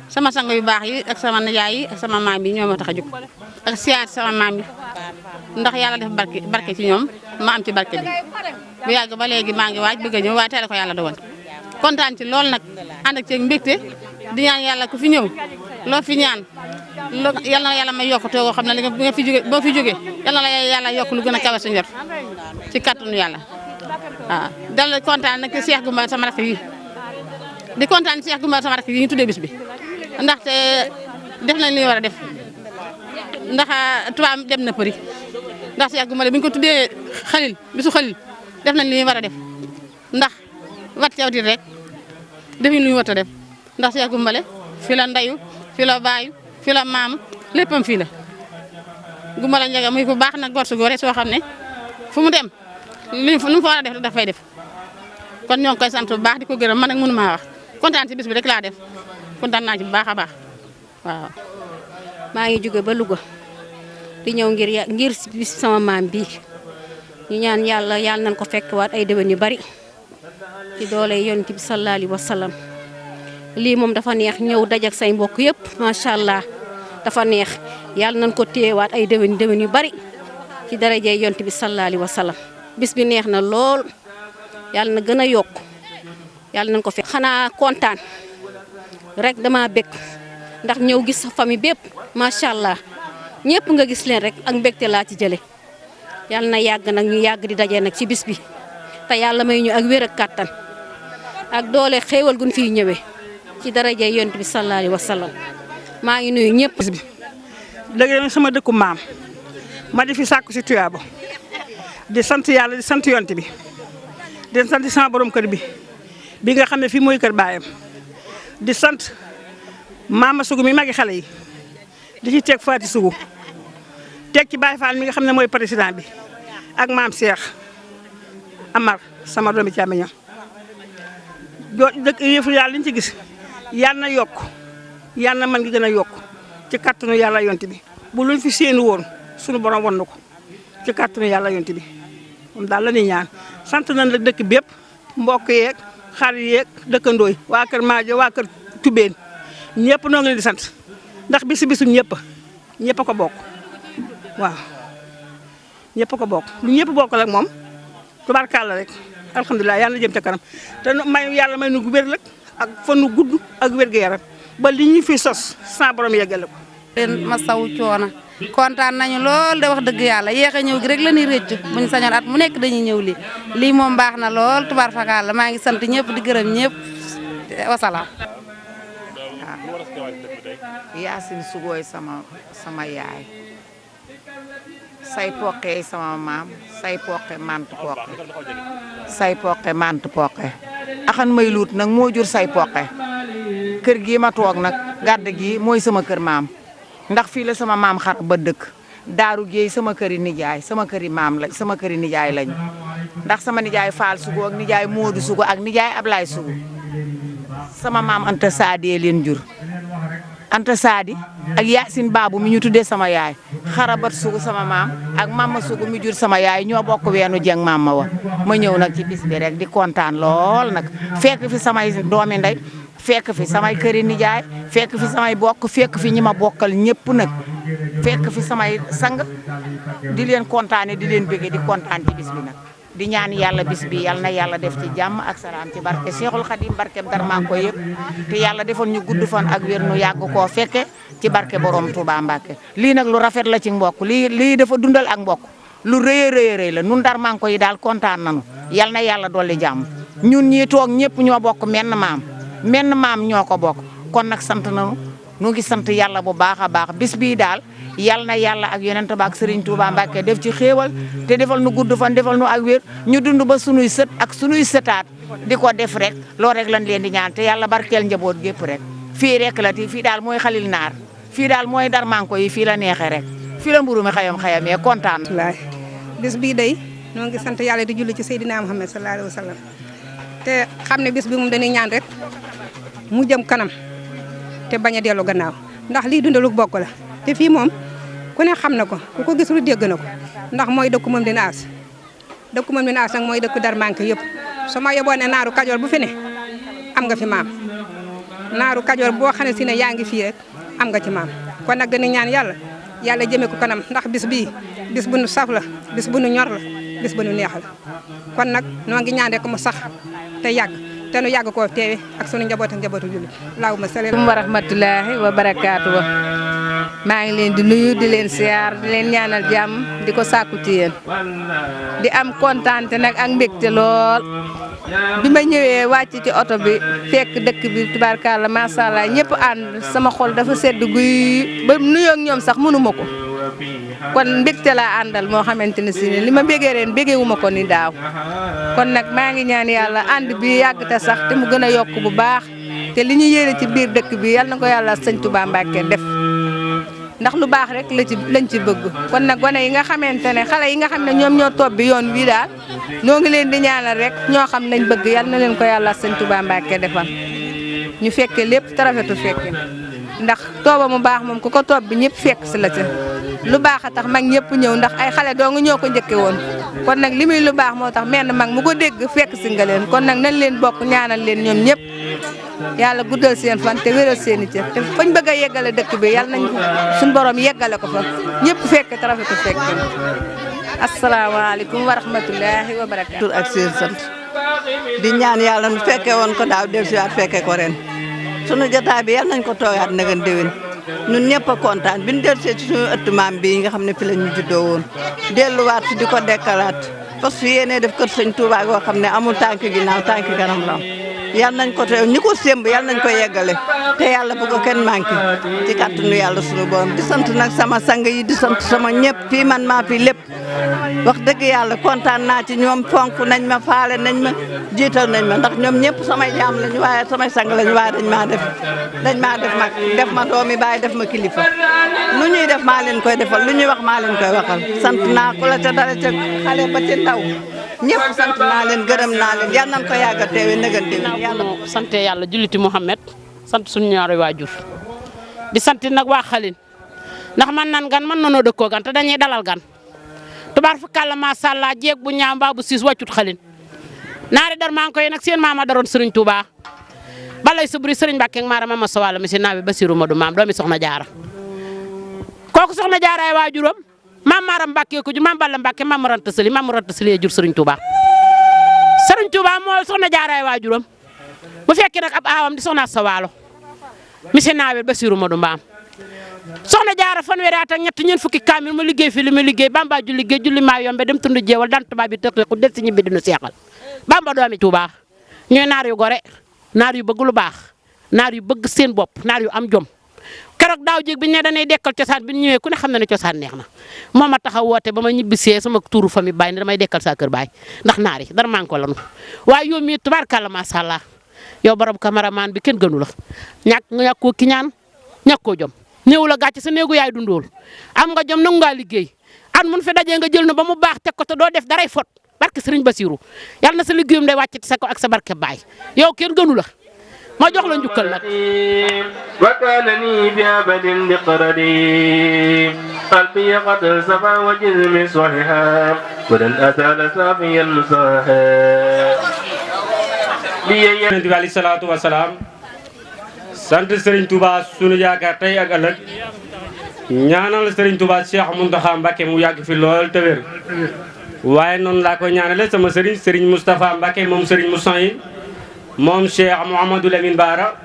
sama sang yu baax yi ak sama nijaay yi ak sama maam yi ñoo ma tax a jóg ak siyaat sama maam yi ndax yàlla def barke ci ñoom ma am ci barke bi bu yàgg ba léegi maa ngi waaj bëgg a ñëw waaye tey la ko yàlla dogal kontaan ci lool nag ànd ak ceeg mbégte di ñaan yàlla ku fi ñëw loo fi ñaan yal na yàlla may yokk toogoo xam ne li nga fi jóge boo fi jógee yal na la yàlla yokk lu gën a kawe sa njort ci kattanu yàlla waaw dal kontaan nag Cheikh Goumbala sama rakk yi di kontaan Cheikh Goumbala sama rakk yi ñu tuddee bis bi ndaxte def nañ li ñu war a def ndax tubaab dem na përi ndax Cheikh Goumbala bi ñu ko tuddee Khalil bisu Khalil def nañ li ñu war a def ndax wat ci aw dit rek defuñ lu ñu war a def ndax Cheikh Goumbale fi la ndayu fi la baayu fi la maam léppam fii la Goumbale Ndiaga muy ku baax nag gor su góore soo xam ne fu mu dem lu mu fa war a def dafay def kon ñoo ngi koy sant bu baax di ko gërëm man nag mënu maa wax kontaan ci bis bi rek laa def kontaan naa ci bu baax a baax waaw. maa ngi jóge ba Louga di ñëw ngir bis sama maam bii ñu ñaan yàlla nañ ko fekk waat ay déwén yu bari ci doole yonent bi sallallahu alayhi wa sallam lii moom dafa neex ñëw dajak say mbokk yëpp macha allah dafa neex yàlla nañ ko téyewaat ay déwén yu bari ci darajee yonent bi sallallahu alayhi wa sallam bis bi neex na lool yàlla na gën a yokk yàlla nañ ko fekk. xanaa kontaan rek dama bëgg ndax ñëw gis sa famille bépp macha allah ñëpp nga gis leen rek ak mbégte laa ci jële yàlla na yàgg nag ñu yàgg di daje nag ci bis bi te yàlla may ñu ak wér ak kàttan ak doole xéewal gun fiy ñëwee ci daraje yonent bi sallallahu alayhi wa sallam maa ngi nuyu ñëpp. bis bi dëgg sama dëkku maam ma di fi sàkku si tuyaaba di sant yàlla di sant yonent bi di sant sama borom kër bi nga xam ne fii mooy kër baayam di sant Mama Sougou mi magi xale yi di ci teg Faati Sougou teg ci Baye Fall mi nga xam ne mooy président bi ak maam Cheikh Amar sama doomi càmmiñam dëkk yëfu yàlla liñ ci gis yàlla na yokk yàlla na mën ngi gën a yokk ci kattanu yàlla yonti bi bu luñ fi séenu woon sunu borom won na ko ci kattanu yàlla yonti bi moom daal la ñuy ñaan sant nañ la dëkk bépp mbokk yeeg xarit yeeg dëkkandooy waa kër Maajo waa kër Tubeen ñëpp noo ngi leen di sant ndax bisu ñëpp a ko bokk waaw ñëpp a ko bokk lu ñëpp bokk ak moom tubaarkàlla rek alhamdulilah yàlla na jëm ca kanam te yàlla may nu wér rek ak fan nu gudd ak wér gu yaram ba li ñu fi sos sa borom yeggale ko. leen ma saw coono kontaan nañu lool de wax dëgg yàlla yéex a ñëw gi rek la ñuy rëcc buñ sañoon at mu nekk dañuy ñëw lii moom baax na lool tubaarkàlla maa ngi sant ñëpp di gërëm ñëpp wasalaam. Yaasin Sugooy sama yaay say poqe sama maam say poqe mant poqe axan may luut nag moo jur say poqe kër gi ma toog nag gàdd gi mooy sama kër maam ndax fii la sama maam xar ba dëkk daaru géey sama këri nijaay sama këri maam la sama këri nijaay lañu ndax sama nijaay Faal Sugu ak nijaay Moodu Sugu ak nijaay Ablaay Sugu sama maam Anta Saadi leen jur Anta Saadi ak Yaasin Baabu mi ñu tuddee sama yaay Xarabat Sugu sama maam ak Mama Sugu mi jur sama yaay ñoo bokk weenu jeng mama wa ma ñëw nag ci bis bi rek di kontaan lool nag fekk fi samay doomi ndey fekk fi samay këri nijaay fekk fi samay bokk fekk fi ñi ma bokkal ñëpp nag fekk fi samay sang di leen kontaane di leen bëgge di kontaan ci bis bi nag di ñaan yàlla bis bi yàlla na yàlla def ci jàmm ak salaam ci barke Cheikhul Khadim barkeem Darmanko yëpp te yàlla defoon ñu gudd fan ak wér nu yàgg koo fekke ci barke borom Touba Mbacke lii nag lu rafet la ci mbokk lii dafa dundal ak mbokk lu rëy a rëy la nun Darmanko yi daal kontaan nañu yàlla na yàlla dolli jàmm ñun ñii toog ñëpp ñoo bokk menn maam ñoo ko bokk kon nag sant nañu nu ngi sant yàlla bu baax a baax bis bii daal yal na yàlla ak yonent ba ak Serigne Touba Mbacke def ci xéewal te defal nu gudd fan defal nu ak wér ñu dund ba sunuy sët ak sunuy sëtaat di ko def rek loolu rek lañ leen di ñaan te yàlla barkeel njaboot gépp rek fii rek la ti fii daal mooy xalil naar fii daal mooy Darmanko yi fii la neexee rek fii la mburu mi xayam-xayamee kontaan bis bii day ñoo ngi sant yàlla di julli ci Seydina Muhammad sallallahu alayhi wa sallam te xam ne bis bi moom dañuy ñaan rek mu jëm kanam te bañ a dellu gannaaw ndax lii dundalu bokk la te fii moom ku ne xam na ko ku ko gisul dégg na ko ndax mooy dëkku moom dina aas dëkku moom dina aas nag mooy dëkku Darmanko yëpp su ma yeboo ne naaru Kajoor bu fi ne am nga fi maam naaru Kajoor boo xam ne si ne yaa ngi fii rek am nga ci maam kon nag dañuy ñaan yàlla jëmee ko kanam ndax bis bii bis bu nu saf la bis bu nu ñor la bis bu nu neex la kon nag noo ngi ñaan rek mu sax te yàgg te nu yàgg koo teewe ak sunu njaboot ak njabootu jullit allahumma salli wa rahmatullahi wa barakaatu maa ngi leen di nuyu di leen siyaar di leen ñaanal jàmm di ko sàkku ci yéen di am kontaante nag ak mbégte lool bi ma ñëwee wàcc ci oto bi fekk dëkk bi tubaarkàlla macha allah ñëpp ànd sama xol dafa sedd guy ba nuyoo ak ñoom sax mënuma ko kon mbégte laa àndal moo xamante ne si ne li ma bégee ren bégee wu ma ko ni daaw kon nag maa ngi ñaan yàlla ànd bi yàgg te sax te mu gën a yokk bu baax te li ñu yéene ci biir dëkk bi yal na ko yàlla sëñ Touba Mbacké def ndax lu baax rek lañ ci bëgg kon nag gone yi nga xamante ne xale yi nga xam ne ñoom ñoo topp bi yoon bii daal ñoo ngi leen di ñaanal rek ñoo xam lañ bëgg yal na leen ko yàlla sëñ Touba Mbacké defal ñu fekke lépp te rafetu fekke ndax tooba mu baax moom ku ko topp bi ñëpp fekk si la ca lu baax a tax mag ñëpp ñëw ndax ay xale dong ñoo ko njëkke woon kon nag li muy lu baax moo tax menn mag mu ko dégg fekk si nga leen kon nag nañ leen bokk ñaanal leen ñoom ñëpp yàlla guddal seen fan te wéral seen i cër te fañ bëgg a yeggale dëkk bi yàlla nañ suñu borom yeggale ko fa ñëpp fekke te rafetu fekke asalaamaaleykum wa rahmatulahi wa barakaatu. tur ak seen sant di ñaan yàlla nu fekke woon ko daaw dellusiwaat fekke ko ren sunu jotaay bi yal nañ ko toogaat na ngeen déwén ñun ñëpp a kontaan bi ñu dellusee ci suñu ëttu maam bii nga xam ne fi la ñu juddoo woon delluwaat fi di ko dekkalaat fas fi yéenee def kër sëñ Touba goo xam ne amul tànk ginnaaw tànk kanam la yal nañ ko teew ñi ko sémb yal nañ ko yeggale te yàlla bu ko kenn manqué ci kàttanu yàlla suñu borom di sant nag sama sang yi di sant sama ñëpp fii man maa fi lépp wax dëgg yàlla kontaan naa ci ñoom fonk nañ ma faale nañ ma jiital nañ ma ndax ñoom ñëpp samay jaam lañu waaye samay sang lañu waaye dañ maa def mag def ma doomi baay def ma kilifa lu ñuy def maa leen koy defal lu ñuy wax maa leen koy waxal sant naa ku la ca dara ca xale ba ci ndaw ñëpp sant naa leen gërëm naa leen yal nañ ko yàgg a teewe nëgal teewe yàlla sante yàlla julliti Muhammad sant suñu ñaari waajur di sant nag waa Xalil ndax man nan gan man nanoo dëkkoo gan te dañuy dalal gan tubaar fu kàlla macha allah jéeg bu ñaaw mbaa bu siis wàccut Xalil naari dar maa ngi koy nag seen maama daroon Serigne Touba balay subri Serigne Mbacké ak maara mama sawala mi si naabi Basiru Madu maam doomi soxna jaara kooku soxna jaara ay waajuram maam Maram Mbacké ko jur maam Balla Mbacké maam Ranta Sali jur Serigne Touba Serigne Touba moo soxna jaaraay waajuram bu fekkee nag ab aawam di soxna sa waalo monsieur Nawel Basiru Madu Mbaam soxna jaara fanweeri at ak ñett ñeent fukki kaamil ma liggéey fi li ma liggéey Bamba julli maa yombe dem tund jeewal daan tubaab bi tëqiku del si ñibbi dinu seexal Bamba doomi Touba ñooy naar yu gore naar yu bëgg lu baax naar yu bëgg seen bopp naar yu am jom keroog daaw jéeg bi ñu ne dañuy dekkal cosaan bi ñu ñëwee ku ne xam na ne cosaan neex na moo ma tax a woote ba ma ñibbisee sama tuuru famille baay ne damay dekkal saa kër baay ndax naar yi dara maa ngi ko lanu waaye yow mii tubaarkàlla macha allah yow borom cameraman bi kenn gënu la ñàkkoo ki ñaan ñàkkoo jom néew la gàcce sa néegu yaay dundool am nga jom nangu ngaa liggéey at mun fi dajee nga jël na ba mu baax teg ko te doo def daray fot barke Sëriñ Basiru yàlla na sa liggéeyam day wàcc sa ko ak sa barke baay yow kenn gënu la ma jox la njukkal nag وكانني بأبد بقردي قلبي قد صفى وجسمي صحيحا ولن أزال صافيا مصاحا Yonent bi alayhi salaatu wa salaam sant Serigne Touba sunu yaakaar tey ak ëllëg ñaanal Serigne Touba Cheikh Mountakha Mbacké mu yàgg fi lool te wér waaye noonu laa ko ñaanale sama Serigne Serigne Moustapha Mbacké moom Serigne Moussa yi moom Cheikh Mouhamadou Lamine Bara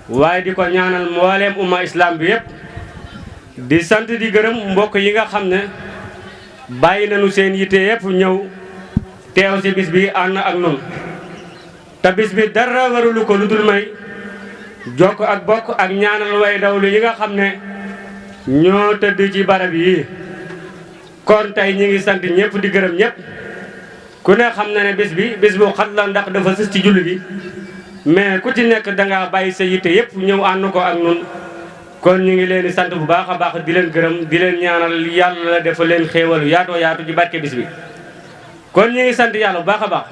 waaye di ko ñaanal mbooleem umma islam bi yëpp di sant di gërëm mbokk yi nga xam ne bàyyi nañu seen yitte yëpp ñëw teew ci bis bi ànd ak noonu te bis bi dara warulu ko lu dul may jokk ak bokk ak ñaanal way dawlu yi nga xam ne ñoo tëdd ci barab yi kon tey ñi ngi sant ñëpp di gërëm ñëpp ku ne xam na ne bis bu xat la ndax dafa sës ci julli bi mais ku ci nekk dangaa bàyyi sa yitte yëpp ñëw ànd ko ak nun kon ñu ngi leen di sant bu baax a baax di leen gërëm di leen ñaanal yàlla dafa leen xéewalu yaatoo yaatu ci barke bis bi kon ñu ngi sant yàlla bu baax a baax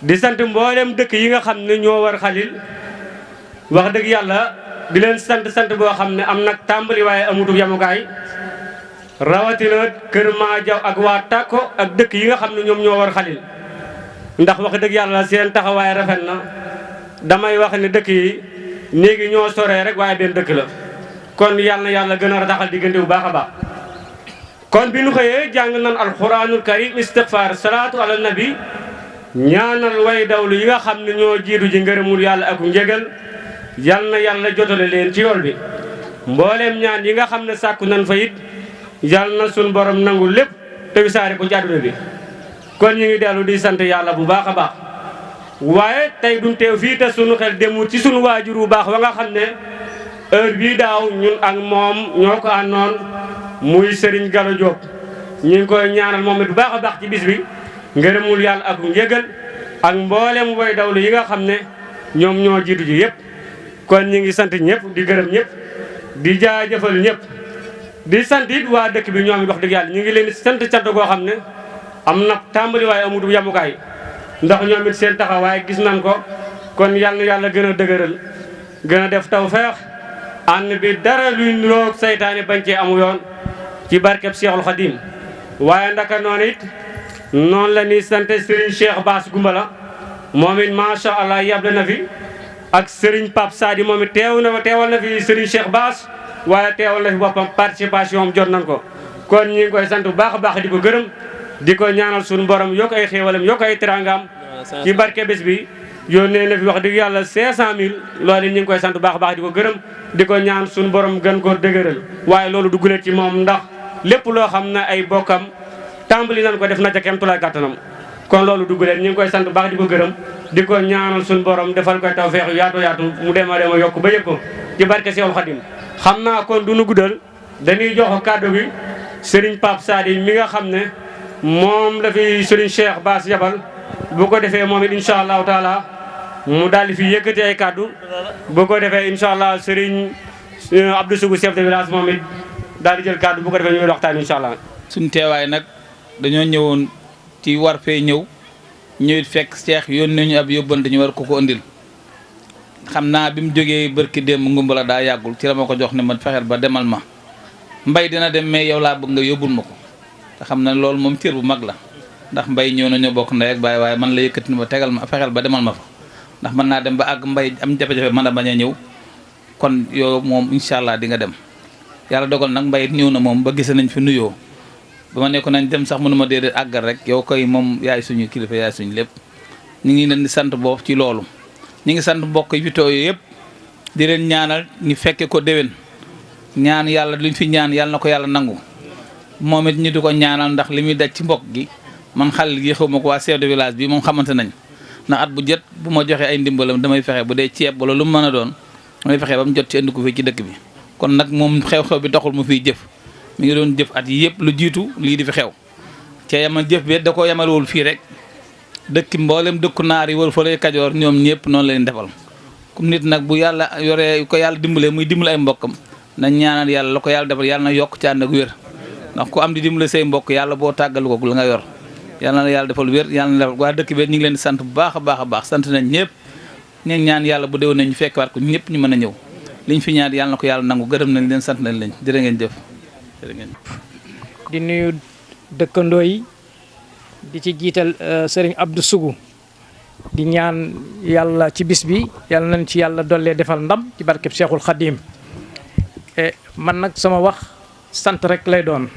di sant mboolem dëkk yi nga xam ne ñoo war Xalil wax dëgg yàlla di leen sant boo xam ne am nag tàmbali waaye amutu yamukaay rawatina kër Maajaw ak waa Tako ak dëkk yi nga xam ne ñoom ñoo war Xalil ndax wax dëgg yàlla seen taxawaay rafet na damay wax ne dëkk yi néegi ñoo soree rek waaye benn dëkk la kon yàlla na yàlla gën a rataxal diggante bu baax a baax kon bi nu xëyee jàng nan alquranul karim istighfar salaatu ala nabi ñaanal way dawlu yi nga xam ne ñoo jiitu ji ngërëmul yàlla ak njëgal yal na yàlla jotale leen ci yool bi mbooleem ñaan yi nga xam ne sàkku nan fa it yal na sun borom nangu lépp te wisaare ko ci àdduna bi kon ñu ngi dellu di sant yàlla bu baax a baax waaye tey duñ teew fii te sunu xel demul ci sunu waajur bu baax wa nga xam ne heure bii daaw ñun ak moom ñoo ko àndoon muy Serigne Gallo Diop ñu ngi koy ñaanal moom it bu baax a baax ci bis bi ngërëmul yàlla ak njëgal ak mboolem way dawlu yi nga xam ne ñoom ñoo jiitu ji yëpp. kon ñu ngi sant ñëpp di gërëm ñëpp di jaajëfal ñëpp di sant it waa dëkk bi ñoom it wax dëgg yàlla ñu ngi leen di sant goo xam ne am na tàmbali waaye amul yamukaay ndax ñoom it seen taxawaay gis nañ ko. kon yal na yàlla gën a dëgëral gën a def tawfeex ànd bi dara luy niroog saytaane bañ cee amu yoon ci barkeb Cheikhul Khadim waaye ndaka noonu it noonu la ñuy sant Serigne Cheikh Bass Goumbala moom it macha allah yable na fi ak Serigne Pape Sadi moom it teewal na fi Serigne Cheikh Bass waaye teewal na fi boppam participation am jot nañ ko. kon ñu ngi koy sant bu baax a baax di ko gërëm di ko ñaanal suñu borom yokk ay xéewalam yokk ay teraangaam ci barke bés bi. yónnee na fi wax dëgg yàlla 500000 loolu ñu ngi koy sant bu baax a baax di ko gërëm di ko ñaan suñu borom gën koo dëgëral waaye loolu duggulee ci moom ndax lépp loo xam ne ay bokkam tàmbali nañ ko def na ca kem tulaay kàttanam kon loolu duggulee ñu ngi koy sant bu baax di ko gërëm di ko ñaanal suñu borom defal koy tawfeex yaatu yaatu mu dem a yokk ba yëpp ci barke Seexul Xadim xam naa kon du nu guddal dañuy jox kàddu gi Serigne Pape Sadi mi nga xam ne moom la fi Serigne Cheikh Bass yabal bu ko defee moom it incha allahu taala mu daal di fi yëkkati ay kàddu bu ko defee incha allah Serigne Abdou Sougou chef de village moom it daal di jël kàddu bu ko defee ñu ngi waxtaan incha allah. suñ teewaay nag dañoo ñëwoon ci war fee ñëwit fekk Cheikh yónnee ñu ab yóbbante ñu war ko andil xam naa bi mu jógee barki démb Ngumbala daa yàggul ci la ma ko jox ne ma fexeel ba demal ma mbay dina dem mais yow laa bëgg nga yóbbul ma ko te xam na loolu moom cër bu mag la ndax mbay ñëw na ñoo bokk ndey ak baay waaye man la yëkkati ma tegal ma fexeel ba demal ma fa. ndax mën naa dem ba àgg mbay am jafe-jafe mën a bañ a ñëw kon yow moom incha allah di nga dem yàlla dogal nag mbay ñëw na moom ba gise nañ fi nuyoo ba ma nekkoon nañ dem sax mënuma déedéet àggal rek yow koy moom yaay suñu kilifa yaay suñu lépp ñu ngi leen di sant boobu ci loolu. ñu ngi sant mbokk yi fi tooy yëpp di leen ñaanal ñu fekke ko déwén ñaan yàlla luñ fi ñaan yàlla na ko yàlla nangu moom it ñu di ko ñaanal ndax li muy daj ci mbokk gi man xale gi xaw ma ko waa chef de village bi moom xamante nañ na at bu jot bu ma joxee ay ndimbalam damay fexe bu dee ceeb wala lu mu mën a doon damay fexe ba mu jot ci indi ko fii ci dëkk bi kon nag moom xew-xew bi taxul mu fiy jëf mi ngi doon jëf at yi yëpp lu jiitu lii di fi xew ca yamal jëf bi da koo yamalewul fii rek dëkk mboolem dëkku naar yi wër fa lay Kajoor ñoom ñëpp noonu leen defal comme nit nag bu yàlla yoree ko yàlla dimbalee muy dimbale ay mbokkam nañ ñaanal yàlla la ko yàlla defal yàlla na yokk ci ànd ak wér ndax ku am di dimbale say mbokk yàlla boo tàggalu ko la nga yor yàlla na yàlla defal wér yàlla na defal waa dëkk bi ñu ngi leen di sant bu baax a baax a baax sant nañ ñëpp ñu ñaan yàlla bu déwén nañ ñu fekkewaat ko ñëpp ñu mën a ñëw liñ fi ñaan yàlla na ko yàlla nangu gërëm nañ leen sant nañ leen jërë ngeen jëf jërë ngeen di nuyu dëkkandoo yi di ci jiital sëriñ Abdou Sougou di ñaan yàlla ci bis bi yàlla nañ ci yàlla dollee defal ndam ci barkeb Cheikhul Khadim man nag sama wax sant rek lay doon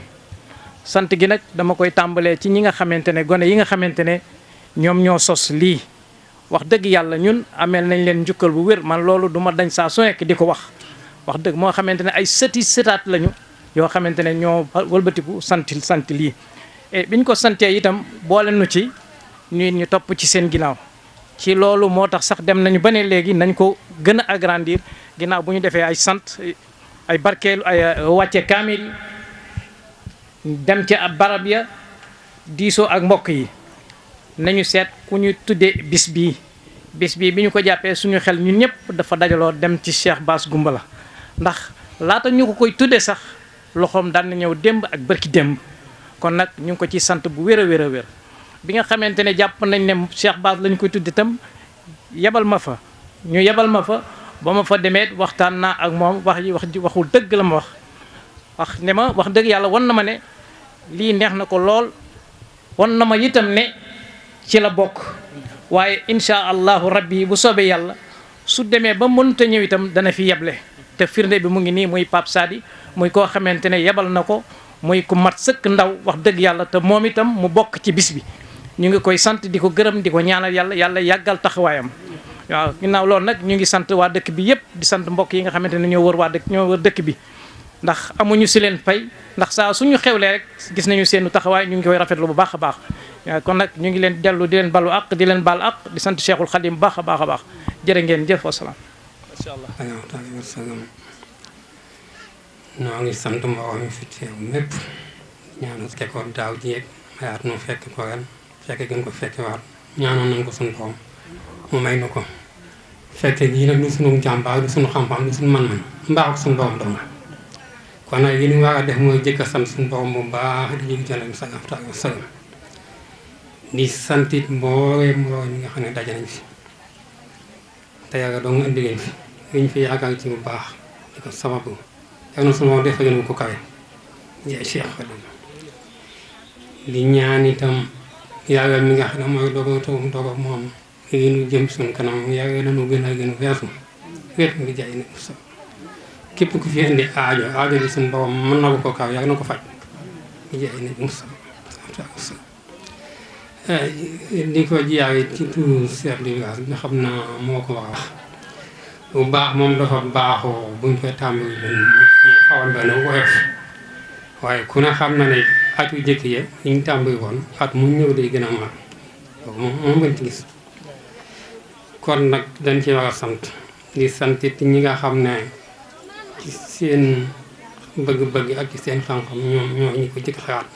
sant gi nag dama koy tàmbalee ci ñi nga xamante ne gone yi nga xamante ne ñoom ñoo sos lii wax dëgg yàlla ñun ameel nañ leen njukkal bu wér man loolu du ma dañ saa su nekk di ko wax dëgg moo xamante ne ay sëtaat lañu yoo xamante ne ñoo wëlbatiku sant lii biñ ko santee itam boole nu ci ñu topp ci seen ginnaaw ci loolu moo tax sax dem nañu ba ne léegi nañ ko gën a agrandir ginnaaw bu ñu defee ay sant ay barkeelu ay wàcce kaamil dem ci ab barab ya diisoo ak mbokk yi nañu seet ku ñu tuddee bis bii bi ñu ko jàppee suñu xel ñun ñëpp dafa dajaloo dem ci Cheikh Bass Goumbala ndax laata ñu ko koy tuddee sax loxoom daan na ñëw démb ak bërki démb kon nag ñu ngi ko ci sant bu wér a wér a wér bi nga xamante ne jàpp nañ ne Cheikh Bass lañ koy tuddee itam yebal ma fa ba ma fa demee waxtaan naa ak moom waxul dëgg la ma wax ne ma wax dëgg yàlla wan na ma ne lii neex na ko lool wan na ma itam ne ci la bokk waaye insha allahu rabbi bu soobee yàlla su demee ba mënut a ñëw itam dana fi yeble te firnde bi mu ngi nii muy Pape Sadi muy koo xamante ne yebal na ko muy ku mat sëkk ndaw wax dëgg yàlla te moom itam mu bokk ci bis bi ñu ngi koy sant di ko gërëm di ko ñaanal yàlla yàggal taxawaayam waaw ginnaaw loolu nag ñu ngi sant waa dëkk bi yëpp di sant mbokk yi nga xamante ne ñoo wër dëkk bi ndax amuñu si leen fay ndax saa suñu xewlee rek gis nañu seenu taxawaay ñu ngi koy rafetlu bu baax a baax kon nag ñu ngi leen dellu di leen balu àq di leen baal àq di sant Cheikhul Khadim baax a baax a baax jërë ngeen jëf wasalaam. Macha Allah. noo ngi sant mbooloo mi fi teew mépp ñaanal ko daaw jéeg mayaat nu fekk ko ren fekke gën ko fekke waat ñaanoon nañ ko suñu borom mu may nu ko fekke gii nag du suñu jàmbaar du suñu xam-xam du suñu man-man mbaaxu suñu borom dong kon nag yi ñu war a def mooy jëkk a sant suñu borom bu baax di jëg jëlem salam di santit mbooloo ñi nga xam ne daje nañ fi te yàgga dong indi leen fi liñ fi yaakaar ci bu baax di ko sababu yàgg na suñu borom def gën ko kawe jeex Cheikh Khadim di ñaan itam yàlla mi nga xam ne mooy dogo moom yi ñu jëm suñu kanam yàlla nañu gën a gën weesu wéet ngi jaay ne sa képp ku fi indi aajo bi suñu borom mën na ko kaw yàlla na ko faj ngi jaay ne sa di ko jiyaare ci turu chef de village bi nga xam naa moo ko war a wax bu baax moom dafa baaxoo buñ koy tàmbali xawal benn woyof waaye ku ne xam na ne at yu jëkk ya yi ñu tàmbali woon at mu ñëw day gën a mag moom ngeen ci gis kon nag dañ ci war a sant di sant it ñi nga xam ne ci seen bëgg-bëgg ak ci seen xam-xam ñoo ñu ko jëkk xalaat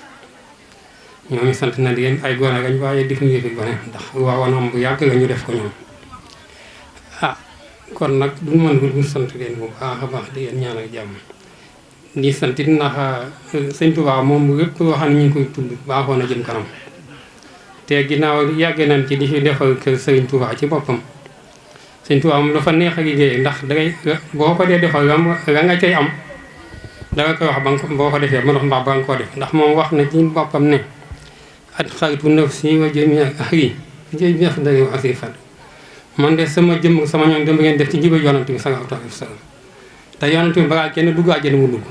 ñoo ngi sant na di leen ay gone gañ waaye defuñu yëfi gone ndax waawoon am bu yàgg la ñu def ko ñoom kon nag duñ mën du sant leen bu baax a baax di leen ñaanal jàmm di sant it ndax sëñ Tuubaa moom lépp loo xam ne ñu ngi koy tudd baaxoon a jëm kanam te ginnaaw yàgg nañ ci di fi defal kër sëriñ Tuubaa ci boppam sëñ Tuubaa moom dafa neex a liggéey ndax dangay boo ko dee defal la nga cay am danga koy wax ba nga boo ko defee ma dox mbaax ba nga koo def ndax moom wax na ci boppam ne at xaritu nafsi wa jami ak ahli jëy biax dare asi fat man de sama jëmm sama ñoom dama ngeen def ci jiba yonante bi sallallahu alayhi wa sallam te yonante bi balaa kenn dugg àjjana mu dugg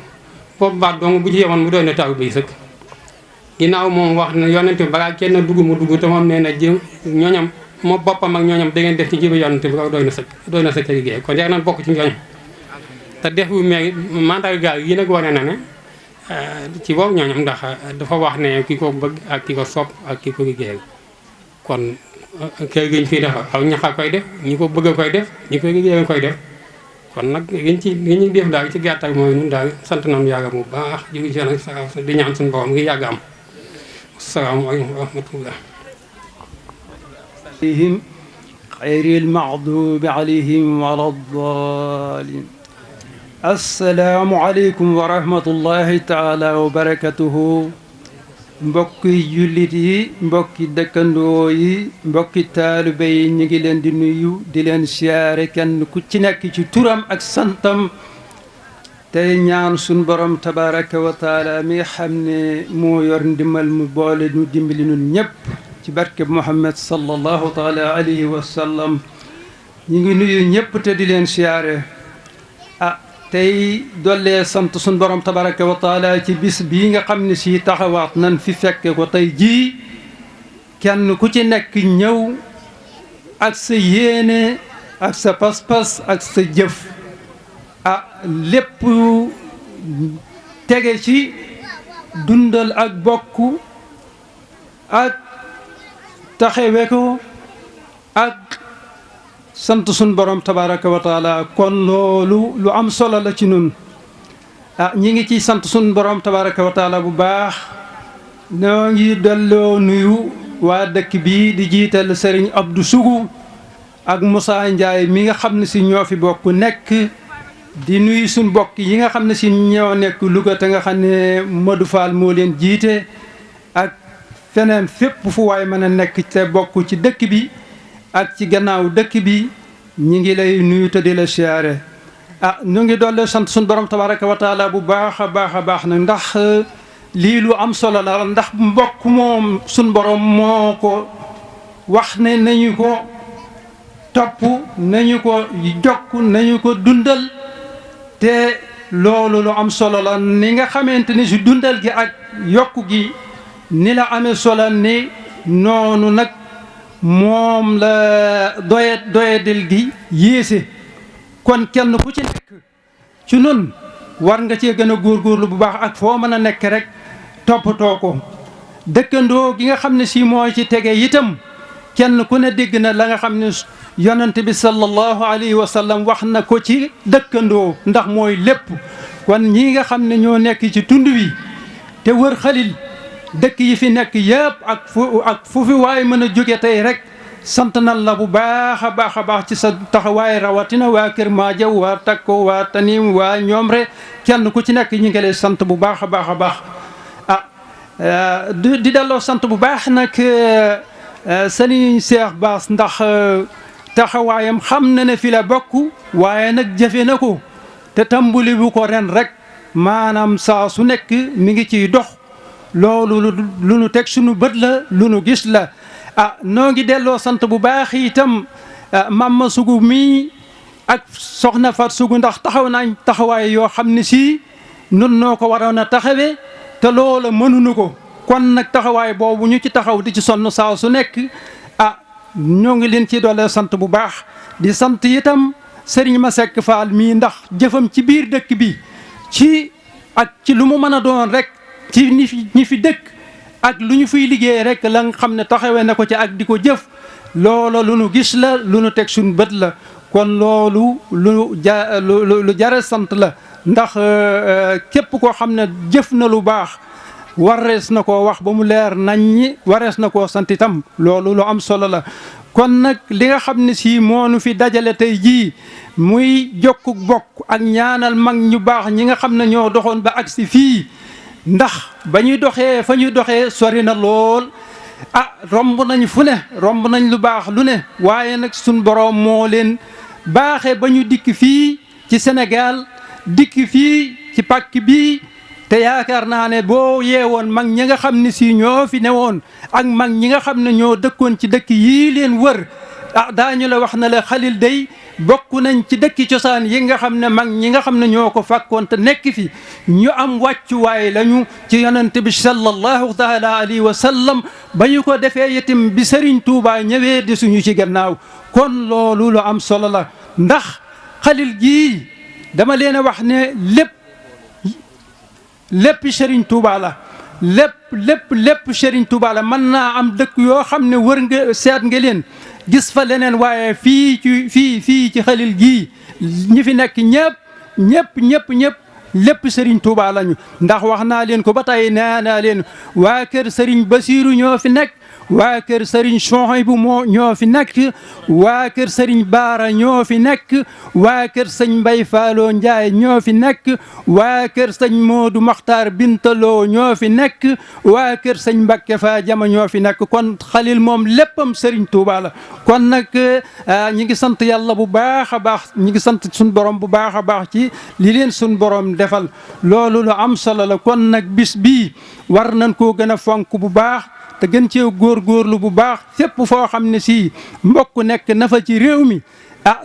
boobu baat dong bu ci yemoon mu doy na taw bi sëkk ginnaaw moom wax na yonante bi balaa kenn dugg mu dugg te moom nee na jëm ñooñam moo boppam ak ñooñam da ngeen def ci jiba yonante bi doy na sëkk liggéey kon yar nañ bokk ci ñooñam te def wu mee mandarga yi nag wane na ne ci boobu ñooñam ndax dafa wax ne ki ko bëgg ak ki ko sopp ak ki ko liggéeyal kon kër gi ñu fiy def aw ñax a koy def ñi ko bëgg a koy def ñi ko liggéeyal koy def kon nag li ñuy def daal ci gàttal mooy ñun daal sant nañu yàlla bu baax jógi ci di ñaan suñu borom ngi yàgg am asalaamaaleykum wa rahmatullah xayril maxduubi alayhim wala ddaalin asalaamualeykum wa rahmatullahi taala wa barakatuhu mbokki jullit yi mbokki dëkkandoo yi mbokki taalibe yi ñu ngi leen di nuyu di leen siyaare kenn ku ci nekk ci turam ak santam tey ñaan sun borom tabaraka wa taala mi nga xam ne moo yor ndimbal mu boole ñu dimbali ñun ñëpp ci barke Muhammad sallallahu taala alayhi wa sallam ñu ngi nuyu ñëpp te di leen siyaare tey dollee sant suñ borom tabaraka wa taala ci bis bii nga xam ne si taxawaat nan fi fekke ko tey jii kenn ku ci nekk ñëw ak sa yéene ak sa pas-pas ak sa jëf lépp tege ci dundal ak bokk ak taxawe ko ak sant sun borom tabaraka wa taala kon loolu lu am solo la ci nun ñi ngi ciy sant sun borom tabaraka wa taala bu baax ñoo ngi delloo nuyu waa dëkk bi di jiital Serigne Abdou Sougou ak Moussa Ndiaye mi nga xam ne si ñoo fi bokk nekk di nuyu suñ bokk yi nga xam ne si ñoo nekk Louga te nga xam ne Modou Fall moo leen jiite ak feneen fépp fu waay mën a nekk te bokk ci dëkk bi ak ci gannaaw dëkk bi ñi ngi lay nuyu te di la siyaare ñu ngi doole sant suñu borom tabaraka wa taala bu baax a baax nag ndax lii lu am solo la ndax mbokk moom suñu borom moo ko wax ne nañu ko topp nañu ko jokk nañu ko dundal te loolu lu am solo la ni nga xamante ni si dundal gi ak yokk gi ni la amee solo ni noonu nag moom la doyadel gi yéese kon kenn ku ci nekk ci nun war nga cee gën a góorgóorlu bu baax ak foo mën a nekk rek toppatoo ko dëkkandoo gi nga xam ne si moo ci tege itam kenn ku ne dégg na la nga xam ne yonent bi sallallahu alayhi wa sallam wax na ko ci dëkkandoo ndax mooy lépp kon ñii nga xam ne ñoo nekk ci tund wi te wër Xalil dëkk yi fi nekk yëpp ak fu fi waay mën a jóge tey rek sant nan la bu baax a baax a baax ci sa taxawaay rawatina waa Kër Madiaw waa Takko waa Tanim waa Ñoomre kenn ku ci nekk ñi ngi lay sant bu baax a baax a baax di delloo sant bu baax nag Sëriñ Cheikh Bass ndax taxawaayam xam na ne fi la bokk waaye nag jëfe na ko te tàmbali bu ko ren rek maanaam saa su nekk mi ngi ciy dox loolu lu nu teg sunu bët la lu nu gis la noo ngi delloo sant bu baax itam Mama Sugu mii ak soxna Fat Sugu ndax taxaw nañ taxawaay yoo xam ne si nun noo ko waroon a taxawee te loola mënuñu ko kon nag taxawaay boobu ñu ci taxaw di ci sonn saa su nekk ñoo ngi leen ci doole sant bu baax di sant itam Serigne Masseck Fall mii ndax jëfam ci biir dëkk bi ci lu mu mën a doon rek ci ñi fi dëkk ak lu ñu fiy liggéey rek la nga xam ne taxawee na ko ci ak di ko jëf loola lu nu gis la lu nu teg suñu bët la kon loolu lu jare sant la ndax képp koo xam ne jëf na lu baax warees na koo wax ba mu leer nañ ñi warees na koo sant itam loolu lu am solo la kon nag li nga xam ne si moo nu fi dajale tey jii muy jokku bokk ak ñaanal mag ñu baax ñi nga xam ne ñoo doxoon ba agsi fii ndax ba ñuy doxee fa ñuy doxee sori na lool romb nañ fu ne romb nañ lu baax lu ne waaye nag suñ boroom moo leen baaxee ba ñu dikk fii ci Sénégal dikk fii ci pàkk bii te yaakaar naa ne boo yeewoon mag ñi nga xam ne si ñoo fi newoon ak mag ñi nga xam ne ñoo dëkkoon ci dëkk yii leen wër daañu la wax na la Xalil day bokk nañ ci dëkki cosaan yi nga xam ne mag ñi nga xam ne ñoo ko fàkkoon te nekk fi ñu am wàccuwaay lañu ci yonent bi sallallahu taala alayhi wa sallam ba ñu ko defee itam bi Serigne Touba ñëwee di suñu ci gannaaw kon loolu lu am solo la ndax Xalil gii dama leen a wax ne lépp Serigne Touba la lépp Serigne Touba la mën naa am dëkk yoo xam ne wër nga seet nga leen gis fa leneen waaye fii ci Xalil gii ñi fi nekk ñëpp lépp Serigne Touba lañu ndax wax naa leen ko ba tey nee naa leen waa kër Serigne Basiiru ñoo fi nekk waa kër Serigne Souhaïbou ñoo fi nekk waa kër Serigne Baara ñoo fi nekk waa kër sëñ Mbay Faalo Njaay ñoo fi nekk waa kër sëñ Moodu Maxtaar Bintaloo ñoo fi nekk waa kër sëñ Mbakke Fa Jama ñoo fi nekk kon Xalil moom léppam Serigne Touba la kon nag ñi ngi sant yàlla bu baax a baax ñi ngi sant suñ borom bu baax a baax ci li leen suñ borom defal loolu lu am solo la kon nag bis bii war nañ koo gën a fonk bu baax te gën cee góorgóorlu bu baax fépp foo xam ne si mbokk nekk na fa ci réew mi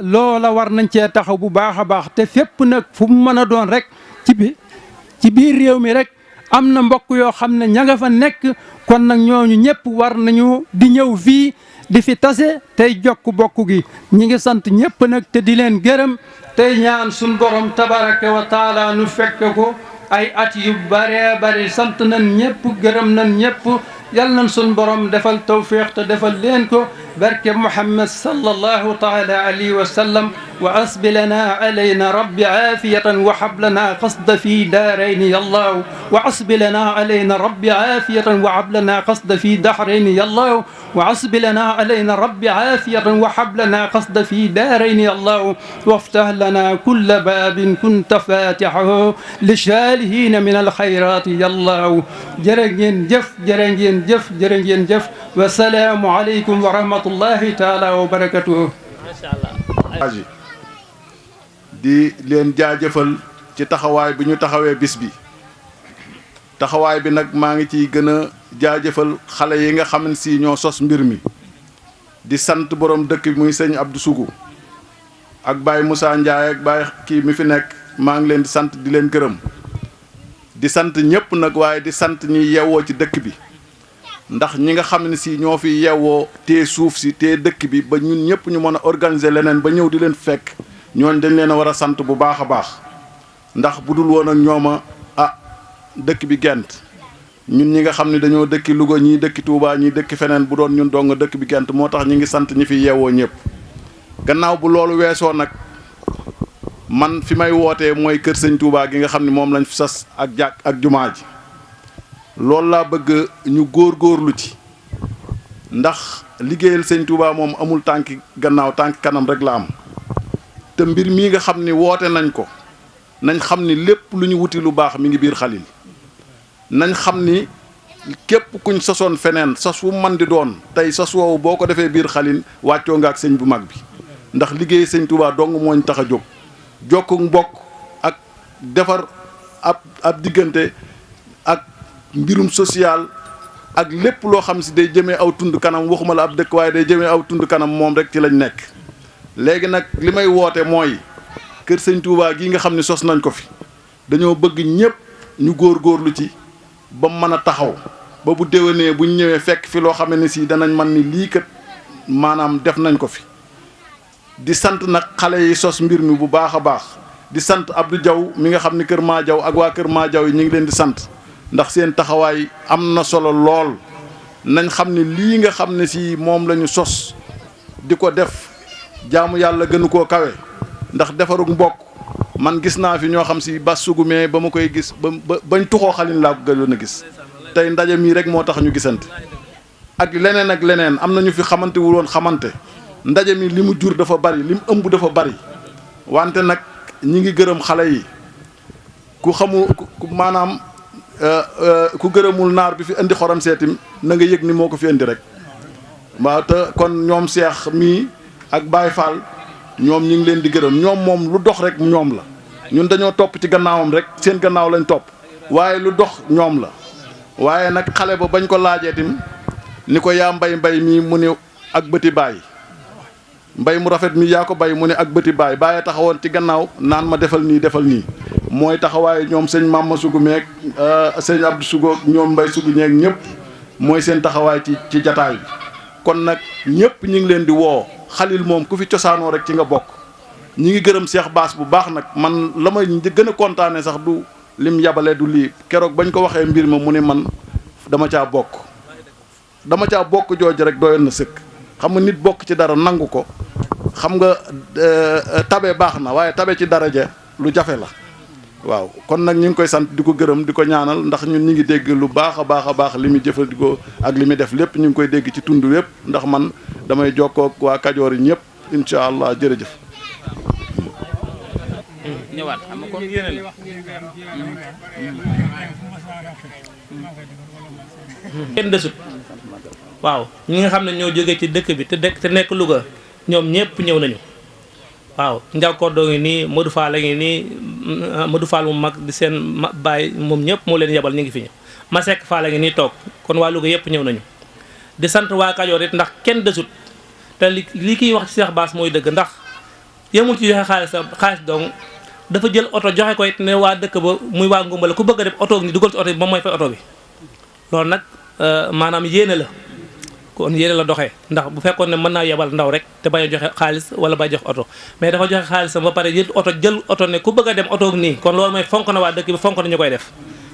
loola war nañ cee taxaw bu baax a baax te fépp nag fu mu mën a doon rek ci biir réew mi rek am na mbokk yoo xam ne ña nga fa nekk kon nag ñooñu ñëpp war nañu di ñëw fii di fi tase tey jokk bokk gi ñi ngi sant ñëpp nag te di leen gërëm tey ñaan suñ borom tabaraka wa taala nu fekk ko ay at yu bare bare sant nañ ñëpp gërëm nañ ñëpp yal nañ suñ borom defal tawfiq te defal leen ko barke Muhammad sallallahu taala alayhi wa sallam wa asbilana alayna rabbi aafiyatan wa hablana qasda fi daarayni yallahu wa asbilana alayna rabbi aafiyatan wa hablana qasda fi dahrayni yallahu wa asbilana alayna rabbi aafiyatan wa hablana qasda fi daarayni yallahu waftah lana kulla baabin kunta faatihahu lishaalihiina min alxayraati yallahu jërë ngeen jëf wa salaamu aleykum wa rahmatullahi taala wa barakatuhu. di leen jaajëfal ci taxawaay bi ñu taxawee bis bi taxawaay bi nag maa ngi ciy gën a jaajëfal xale yi nga xam ne si ñoo sos mbir mi di sant borom dëkk bi muy sëñ Abdou Sougou ak Baye Moussa Ndiaye ak Baye kii mi fi nekk maa ngi leen di sant di leen gërëm di sant ñëpp nag waaye di sant ñi yewwoo ci dëkk bi ndax ñi nga xam ne si ñoo fi yewwoo tee suuf si tee dëkk bi ba ñun ñëpp ñu mën a organiser leneen ba ñëw di leen fekk ñooñ dañ leen a war a sant bu baax a baax ndax bu dul woon ak ñooma dëkk bi gent ñun ñi nga xam ne dañoo dëkki Louga ñii dëkki Touba ñii dëkki feneen bu doon ñun dong dëkk bi gent moo tax ñi ngi sant ñi fi yewwoo ñëpp gannaaw bu loolu weesoo nag man fi may wootee mooy kër sëñ Touba gi nga xam ne moom lañ fi sas ak jàkk ak jumaa ji loolu laa bëgg ñu góorgóorlu ci ndax liggéeyal sëñ Touba moom amul tànki gannaaw tànki kanam rek la am te mbir mii nga xam ni woote nañ ko nañ xam ni lépp lu ñu wuti lu baax mi ngi biir Xalil nañ xam ni képp kuñ sosoon feneen sos wu man di doon tey sos woowu boo ko defee biir Xalil wàccoo nga ak sëñ bu mag bi ndax liggéey sëñ Touba dong mooñ tax a jóg jokku mbokk ak defar ab diggante ak mbirum social ak lépp loo xam si day jëmee aw tund kanam waxuma la ab dëkk waaye day jëmee aw tund kanam moom rek ci lañ nekk léegi nag li may woote mooy kër sëñ Touba gii nga xam ne sos nañ ko fi dañoo bëgg ñëpp ñu góorgóorlu ci ba mën a taxaw ba bu déwénee bu ñu ñëwee fekk fi loo xam ne si danañ man ni lii kat maanaam def nañ ko fi di sant nag xale yi sos mbir mi bu baax a baax di sant Abdou Diaw mi nga xam ne kër maa Diaw ak waa kër maa Diaw yi ñu ngi leen di sant ndax seen taxawaay am na solo lool nañ xam ne lii nga xam ne si moom la ñu sos di ko def jaamu yàlla gënu koo kawe ndax defarug mbokk man gis naa fi ñoo xam si bas sugumee ba ma koy gis bañ tuxoo Xalil laa ko gëjoon a gis tey ndaje mii rek moo tax ñu gisante ak leneen am na ñu fi xamante wul woon xamante ndaje mi li mu jur dafa bari li mu ëmb dafa bari wante nag ñi ngi gërëm xale yi ku xamu maanaam ku gërëmul naar bi fi indi xorom seetim na nga yëg ni moo ko fi indi rek waaw te kon ñoom Seex mii ak Baye Fall ñoom ñi ngi leen di gërëm ñoom moom lu dox rek ñoom la ñun dañoo topp ci gannaawam rek seen gannaaw lañ topp waaye lu dox ñoom la waaye nag xale ba bañ ko laajee tim ni ko yaa mbay mii mu ne ak bëti baay mbay mu rafet mi yaa ko bay mu ne ak bëti baay bàyyi taxawoon ci gannaaw naan ma defal nii mooy taxawaaye ñoom sëñ Mama Sugu meeg sëñ Abdou Sugu ñoom mbay Sugu ñeeg ñëpp mooy seen taxawaay ci jataay bi kon nag ñëpp ñi ngi leen di woo Xalil moom ku fi cosaanoo rek ci nga bokk ñi ngi gërëm Cheikh Bass bu baax nag man la may gën a kontaane sax du lim yabale du lii keroog bañ ko waxee mbir ma mu ne man dama caa bokk jooju rek doyoon na sëkk xam nga nit bokk ci dara nangu ko xam nga tabe baax na waaye tabe ci daraja lu jafe la waaw kon nag ñu ngi koy sant di ko gërëm di ko ñaanal ndax ñun ñi ngi dégg lu baax a baax li muy jëfandikoo ak li muy def lépp ñu ngi koy dégg ci tund wépp ndax man damay jokkoo ak waa Kajoor yi ñëpp incha allah jërëjëf. ñëwaat xam nga kon yéene la kenn desut waaw ñi nga xam ne ñoo jógee ci dëkk bi te nekk Louga ñoom ñëpp ñëw nañu waaw Ndiaw Kodo ngi nii Modou Fall a ngi nii Modou Fall mu mag di seen baay moom ñëpp moo leen yebal ñu ngi fi ñu Masek Fall a ngi nii toog kon waa Louga yëpp ñëw nañu di sant waa Kajoor it ndax kenn desut te li kiy wax ci Cheikh Bass mooy dëgg ndax yemul ci joxe xaalis dong dafa jël oto joxe ko it ne waa dëkk ba muy waa Ngumbala ku bëgg a def oto ni dugal ci oto bi moom mooy fay oto bi loolu nag maanaam yéene la kon yéene la doxee ndax bu fekkoon ne mën naa yebal ndaw rek te bañ a joxe xaalis wala bay jox oto mais dafa joxe xaalisam ba pare jël oto ne ku bëgg a dem oto nii kon loolu mooy fonk na waa dëkk bi fonk na ñu koy def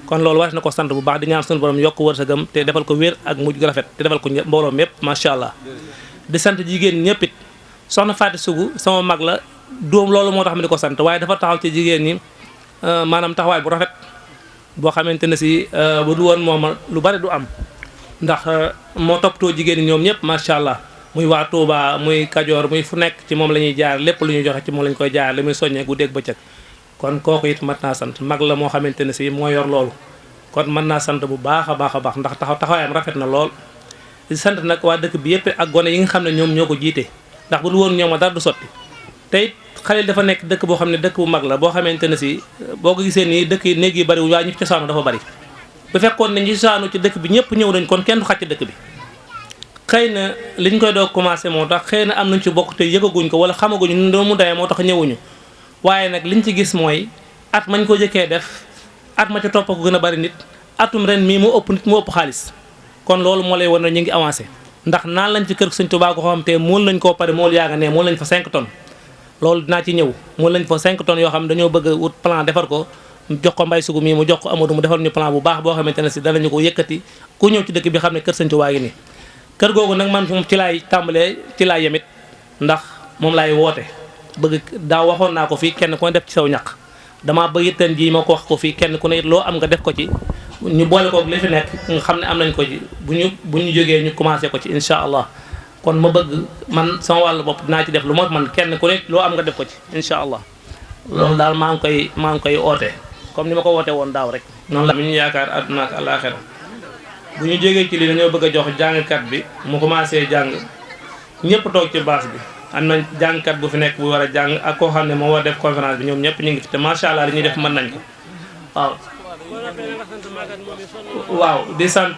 kon loolu war na ko sant bu baax di ñaan suñu borom yokk wërsëgam te defal ko wér ak mujj gu rafet te defal ko mbooloo mépp macha allah di sant jigéen ñëpp it soxna Fatou Sougou sama mag la doom loolu moo tax ma di ko sant waaye dafa taxaw ci jigéen ñi maanaam taxawaay bu rafet boo xamante ne si bu du woon moom lu bari du am ndax moo toppatoo jigéen ñi ñoom ñëpp macha allah muy waa Touba muy Kajoor muy fu nekk ci moom la ñuy jaar lépp lu ñuy joxe ci moom la ñu koy jaar li muy soññee guddeeg bëccëg kon kooku it mat naa sant mag la moo xamante ne si moo yor loolu kon mën naa sant bu baax a baax ndax taxawaayam rafet na lool di sant nag waa dëkk bi yëpp ak gone yi nga xam ne ñoom ñoo ko jiite ndax bu du woon ñoom dara du sotti te it Xalil dafa nekk dëkk boo xam ne dëkk bu mag la boo xamante ne si boo ko gisee nii dëkk yi néeg yi bariwul waaye ñi fi cosaanu dafa bari bu fekkoon ne ñi cosaanu ci dëkk bi ñëpp ñëw nañ kon kenn du xaj ci dëkk bi xëy na liñ koy doog commencé moo tax xëy na am nañ ci bokk te yëgaguñ ko wala xamaguñu nu doon mu demee moo tax ñëwuñu waaye nag liñ ci gis mooy at mañ ko jëkkee def at ma ca topp ko gën a bari nit atum ren mii moo ëpp nit moo ëpp xaalis kon loolu moo lay wan ne ñu ngi avancé ndax naan lañ ci kër Sëñ Tuubaa ko xam te mool lañ koo pare mool yaa nga ne mool lañ fa 5 tonnes loolu dinaa ci ñëw mool lañ fa 5 tonnes yoo xam ne dañoo bëgg a wut plan defar ko jox ko Mbay Sugu mii mu jox ko Amadou mu defal ñu plan bu baax boo xamante ne si danañu ko yëkkati ku ñëw ci dëkk bi xam ne kër Sëñ Tuubaa gi nii kër googu nag man moom ci laay tàmbalee ci laay yemit ndax moom laay woote bëgg daaw waxoon naa ko fii kenn ku ne def ci saw ñaq damaa bëgg teen jii ma ko wax ko fii kenn ku ne loo am nga def ko ci ñu boole koog li fi nekk nga xam ne am nañ ko ci bu ñu jógee ñu commencé ko ci incha allah kon ma bëgg man sama wàllu bopp dinaa ci def lu ma man kenn ku ne loo am nga def ko ci incha allah loolu daal maa ngi koy oote comme ni ma ko woote woon daaw rek noonu la mi ñu yaakaar àdduna ak àllaaxira bu ñu jógee ci lii dañoo bëgg a jox jàngkat bi mu commencé jàng ñëpp toog ci baas bi am na jàngkat bu fi nekk bu war a jàng ak koo xam ne moo war def conférence bi ñoom ñëpp ñu ngi fi te macha allah li ñuy def mën nañ ko waaw di sant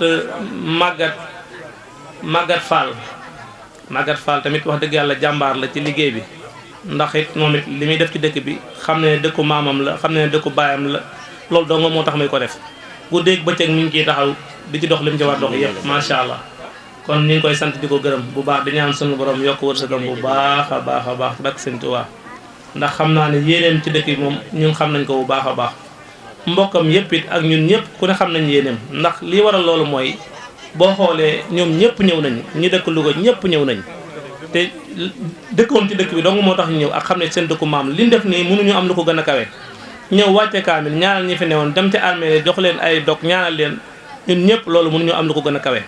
Maguette Fall tamit wax dëgg yàlla jàmbaar la ci liggéey bi ndax it moom it li muy def ci dëkk bi xam ne dëkku maamam la xam ne dëkku baayam la loolu dong moo tax muy ko def guddeeg bëccëg mi ngi ciy taxaw di ci dox li mu ci war dox yëpp macha allah kon ñu ngi koy sant di ko gërëm bu baax di ñaan sunu borom yokk wërsëgam bu baax a baax a baax bak Sëñ Tuubaa ndax xam naa ne yéeneem ci dëkk bi moom ñun xam nañ ko bu baax a baax mbokkam yëpp it ak ñun ñëpp ku ne xam nañ yéeneem ndax lii waral loolu mooy boo xoolee ñoom ñëpp ñëw nañ ñi dëkk Louga ñëpp ñëw nañ te dëkkoon ci dëkk bi dong moo tax ñu ñëw ak xam ne seen dëkku maam li ñu def nii mënuñu am lu ko gën a kawe ñëw wàcce kaamil ñaanal ñi fi newoon dem ci armée jox leen ay dog ñaanal leen ñun ñëpp loolu mënuñu am lu ko gën a kawe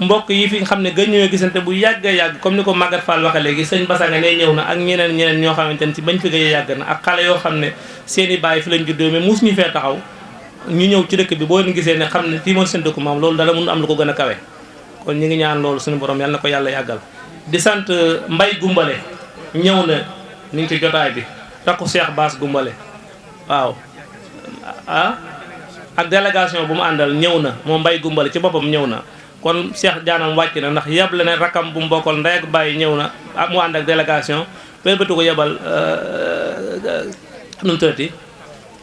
mbokk yi fi xam ne gën ñëwee gisante bu yàgg a yàgg comme ni ko Maguette Fall waxe léegi sëñ Basanga ne ñëw na ak ñeneen ñoo xamante ne ci bañ fi gëj a yàgg na ak xale yoo xam ne seen i baay fi lañ juddoo mais mosuñu fee taxaw ñu ñëw ci dëkk bi boo leen gisee ne xam ne fii mooy seen dëkku maam loolu dara mënu am lu ko gën a kawe kon ñu ngi ñaan loolu suñu borom yàlla na ko yàlla yàggal di sant Mbay Gumbale ñëw na ni ngi ci jotaay bi takku Cheikh Bass Gumbale waaw ak délégation bu mu àndal ñëw na moom Mbay Gumbale ci boppam ñëw na kon Cheikh Dianam wàcc na ndax yeb la ne rakam bu mu bokkal ndey ak bàyyi ñëw na ak mu ànd ak délégation pérbatu ko yebal nu mu tëddati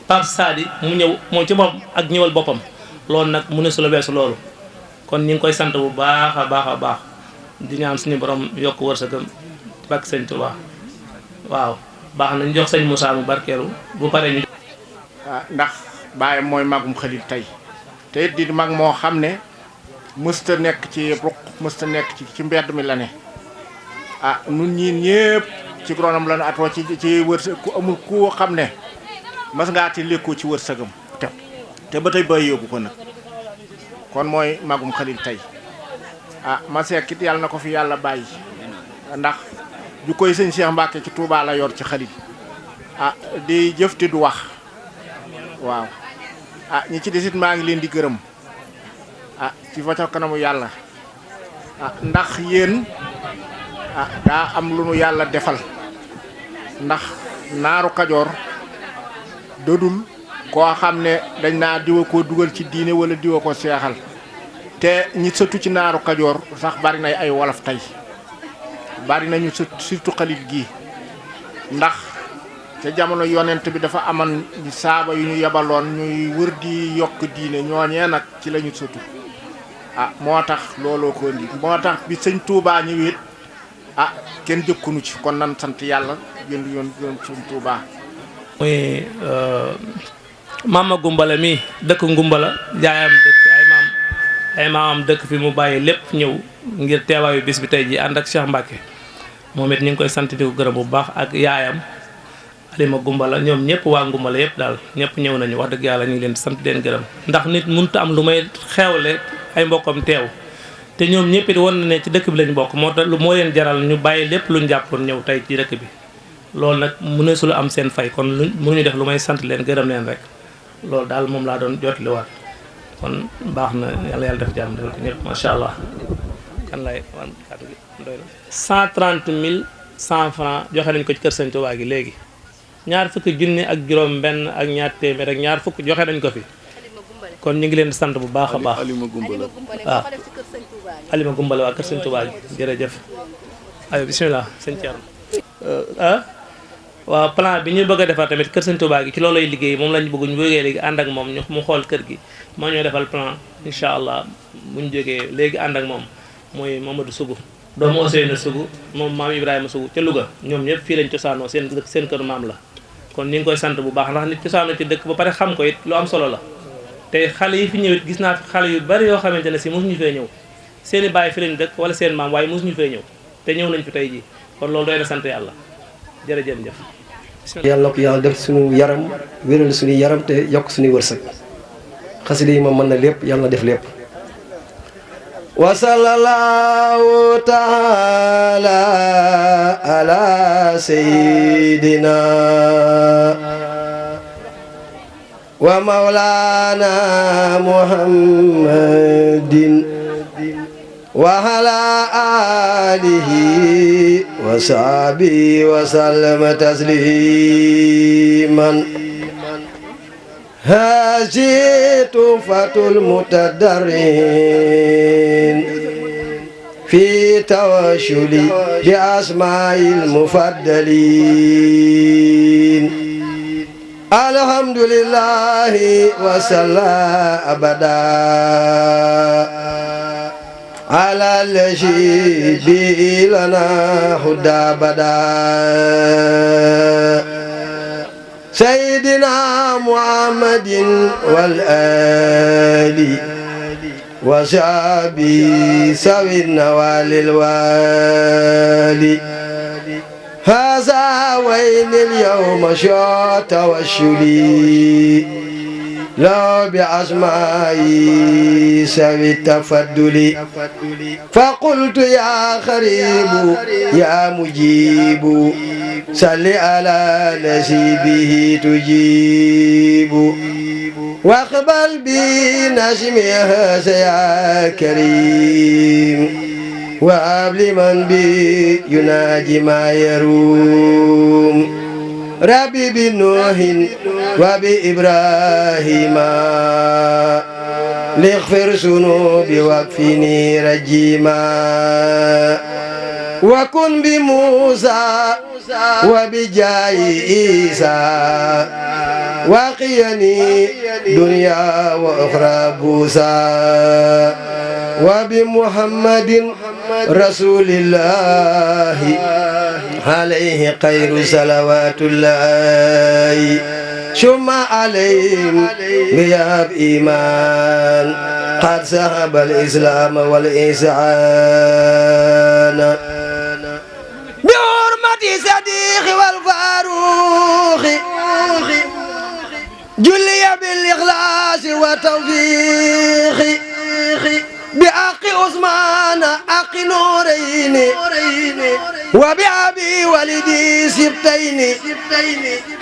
Pape Sadi mu ñëw moom ci boppam ak ñëwal boppam loolu nag mu ne su la weesu loolu kon ñu ngi koy sant bu baax a baax a baax di ñaan suñu borom yokk wërsëgam bak Sëñ Tuubaa waaw baax na ñu jox sëñ Moussa mu barkeelu bu paree ñu. ndax baayam mooy magum Xalil tey te it di mag moo xam ne mësta nekk ci ruq mësta nekk ci mbedd mi la ne nun ñiin ñëpp ci ronam la ne atoo ci wërsëg ku amul ku xam ne mas ngaa ti lékkoo ci wërsëgam te ba tey bay yóbbu ko nag kon mooy magum Xalil tey ma sekkit yàlla na ko fi yàlla bàyyi ndax ju koy sëñ Cheikh Mbacke ci Touba la yor ci Xalil di jëf te du wax waaw ñi ci desit maa ngi leen di gërëm ci fa ca kanamu yàlla ndax yéen daa am lu nu yàlla defal ndax naaru Kajoor dodul koo xam ne dañ naa diwa koo dugal ci diine wala diwa ko seexal te ñi sëtu ci naaru Kajoor sax bari na ay wolof tey bari nañu surtout Xalil gii ndax te jamono yonent bi dafa amoon saaba yu ñu yebaloon ñuy wër di yokk diine ñooñee nag ci lañu sëtu moo tax looloo ko indi moo tax bi sëñ Touba ñëwit kenn jëkkunu ci kon nan sant yàlla yoon sëñ Touba. muy Mama Gumbala mi dëkk Ngumbala jaayam dëkk ay maamam dëkk fi mu bàyyi lépp ñëw ngir teewaayu bis bi tey ji ànd ak Cheikh Mbacke moom it ñu ngi koy sant di ko gërëm bu baax ak yaayam Alima Gumbala ñoom ñëpp waa Ngumbala yëpp daal ñëpp ñëw nañu wax dëgg yàlla ñu ngi leen di sant leen gërëm ndax nit mënut am lu may xeewle ay mbokkam teew te ñoom ñëpp it won na ne ci dëkk bi lañ bokk moo tax moo leen jaral ñu bàyyi lépp luñ jàppoon ñëw tey ci dëkk bi loolu nag mu ne su la am seen fay kon lu mënuñu def lu may sant leen gërëm leen rek loolu daal moom laa doon jotliwaat kon baax na yàlla def jàmm defal ko ñëpp macha allah kan lay wan kàddu gi doy na 130 100 francs joxe nañ ko ci kër Sëñ Tuubaa gi léegi ñaar fukki junni ak juróom benn ak ñaar téeméer ak ñaar fukk joxe nañ ko fi kon ñu ngi leen di sant bu baax a baax Alima Gumbala waaw Alima Gumbala waa kër Sëñ Tuubaa gi jërëjëf ayo bismillah sëñ Thierno waaw plan bi ñu bëgg a defar tamit kër Sëñ Tuubaa gi ci loolu lay liggéey moom lañu bëgg ñu bëggee léegi ànd ak moom ñu mu xool kër gi moo ñoo defal plan incha allah buñ jógee léegi ànd ak moom mooy Mamadou Sougou doomu Ousseynou Sougou moom maam Ibrahima Sougou ca Louga ñoom ñëpp fii lañ cosaanoo seen kër maam la kon ñu ngi koy sant bu baax ndax nit cosaanoo ci dëkk ba pare xam ko it lu am solo la te xale yi fi ñëwit gis naa fi xale yu bari yoo xamante ne si mosuñu fee ñëw seen i baay fi lañ dëkk wala seen maam waaye mosuñu fee ñëw te ñëw nañ fi tey ji kon loolu doy na sant yàlla jërëjëf. yàlla na ko yàlla def suñu yaram wéral suñu yaram te yokk suñu wërsëg xasida yi moom mën na lépp yàlla na def lépp. wa sallallahu taala ala sayyidina wa maulana muhammadin wa ala alihi wa sahbihi wa sallama tasliman hazihi tuhfatul mutadarrin fi tawassuli bi asma'il mufaddalin alhamdulillahi wa salla abada ala allazi bi lana huda bada sayyidina muhammadin wal ali wa sahbi sawin walil wali هذا وين اليوم شو توشلي لا بأسمائي سوي التفضل فقلت يا خريب يا مجيب صل على نسيبه تجيب واقبل بنجمها يا كريم وابل من بي يناجي ما يروم ربي بنوح وبإبراهيم لاغفر ذنوبي واكفني رجيما وكن بموسى وبجاي عيسى وقيني دنيا وأخرى بوسى وبمحمد رسول الله عليه خير صلوات الله ثم عليهم غياب إيمان قد سحب الإسلام والإحسان بحرمة صديق والفاروق جلي بالإخلاص والتوفيق بأخي عثمان أخي نورين وبأبي ولدي سبتين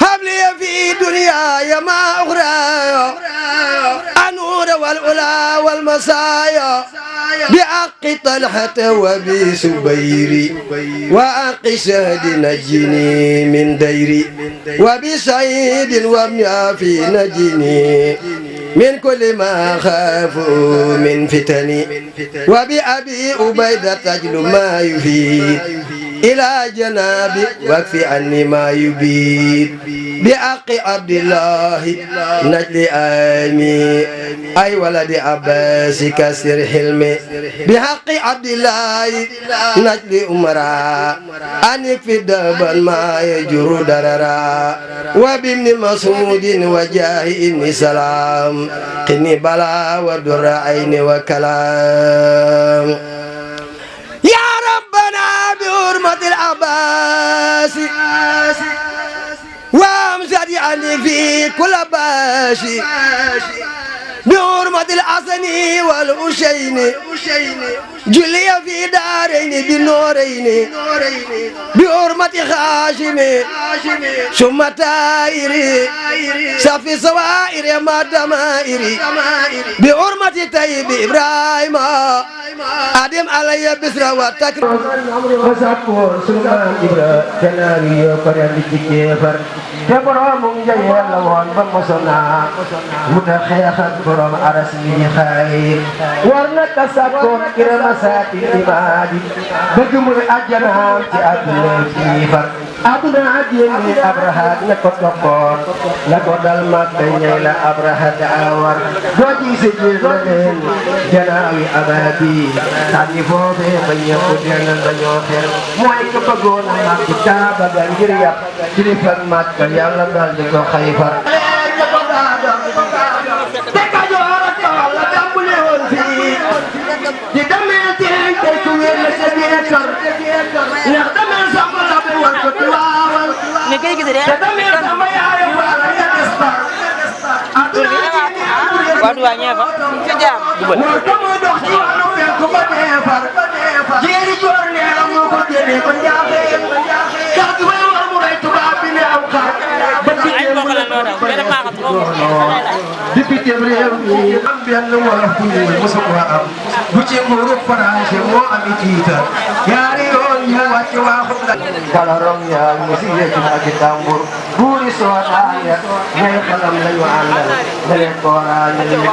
هب لي في دنياي ما أخرى النور والعلا والمسايا بأخي طلحة وبسبيري وأخي شهد نجني من ديري وبسعيد وابن أخي نجني من كل ما خاف من فتني وبأبي عبيدة تجل ما يفيد إلى جنابي واكفي عني ما يبيد بأقي عبد الله نجل آمي أي ولد عباس كسر حلمي بحق عبد الله نجل أمرا أن يكفي دبا ما يجر دررا وبابن مسعود وجاه ابن سلام قني بلا ودر عين وكلام يا ربنا بحرمة العباس وامزد عني في كل باشي بحرمة الحسن والحسين جلي في دارين بنورين بحرمة خاشم ثم تائر صفي سوائر ما دمائر بحرمة طيب إبراهيم أدم علي بسرى وتكرم وسأكون سلمان إبراهيم جناري وقرن بكيفر تبرم جيال لون بمسنا متخيخا برم أرسمي خير ورنا تسكون إرم ساتي إمادي بجمل أجنام تأكل كيفر أبنا عديني أبرهاد نكتبون لقد المكتين إلى أبرهاد أور دوجي سجل لين جناوي أبادي تاني فوضي من يقودين المنيوخر مويك بقون ما كتاب غنجريا تلفن مكة يالا بلدكو خيفر تكا جوارك الله تنبلي ونفي جدامي تين تيكوين لسبيكر نخدم الزمر والكتواول dimbali jéeri joor nee na moo ko génnee ko njaaxeen tax gi may wax mu rey tubaab bi ne am xar ba ci député réew mi am benn wolof bu ñuul mosu ko am bu ci nguuru français moo ami tiitar ñaari yoon ñu wàcc waaxu kala rong yaa mu si yëcc ak tambur buuri soonaaya ñay xalam lañu àndal ne leen kooraa ne leen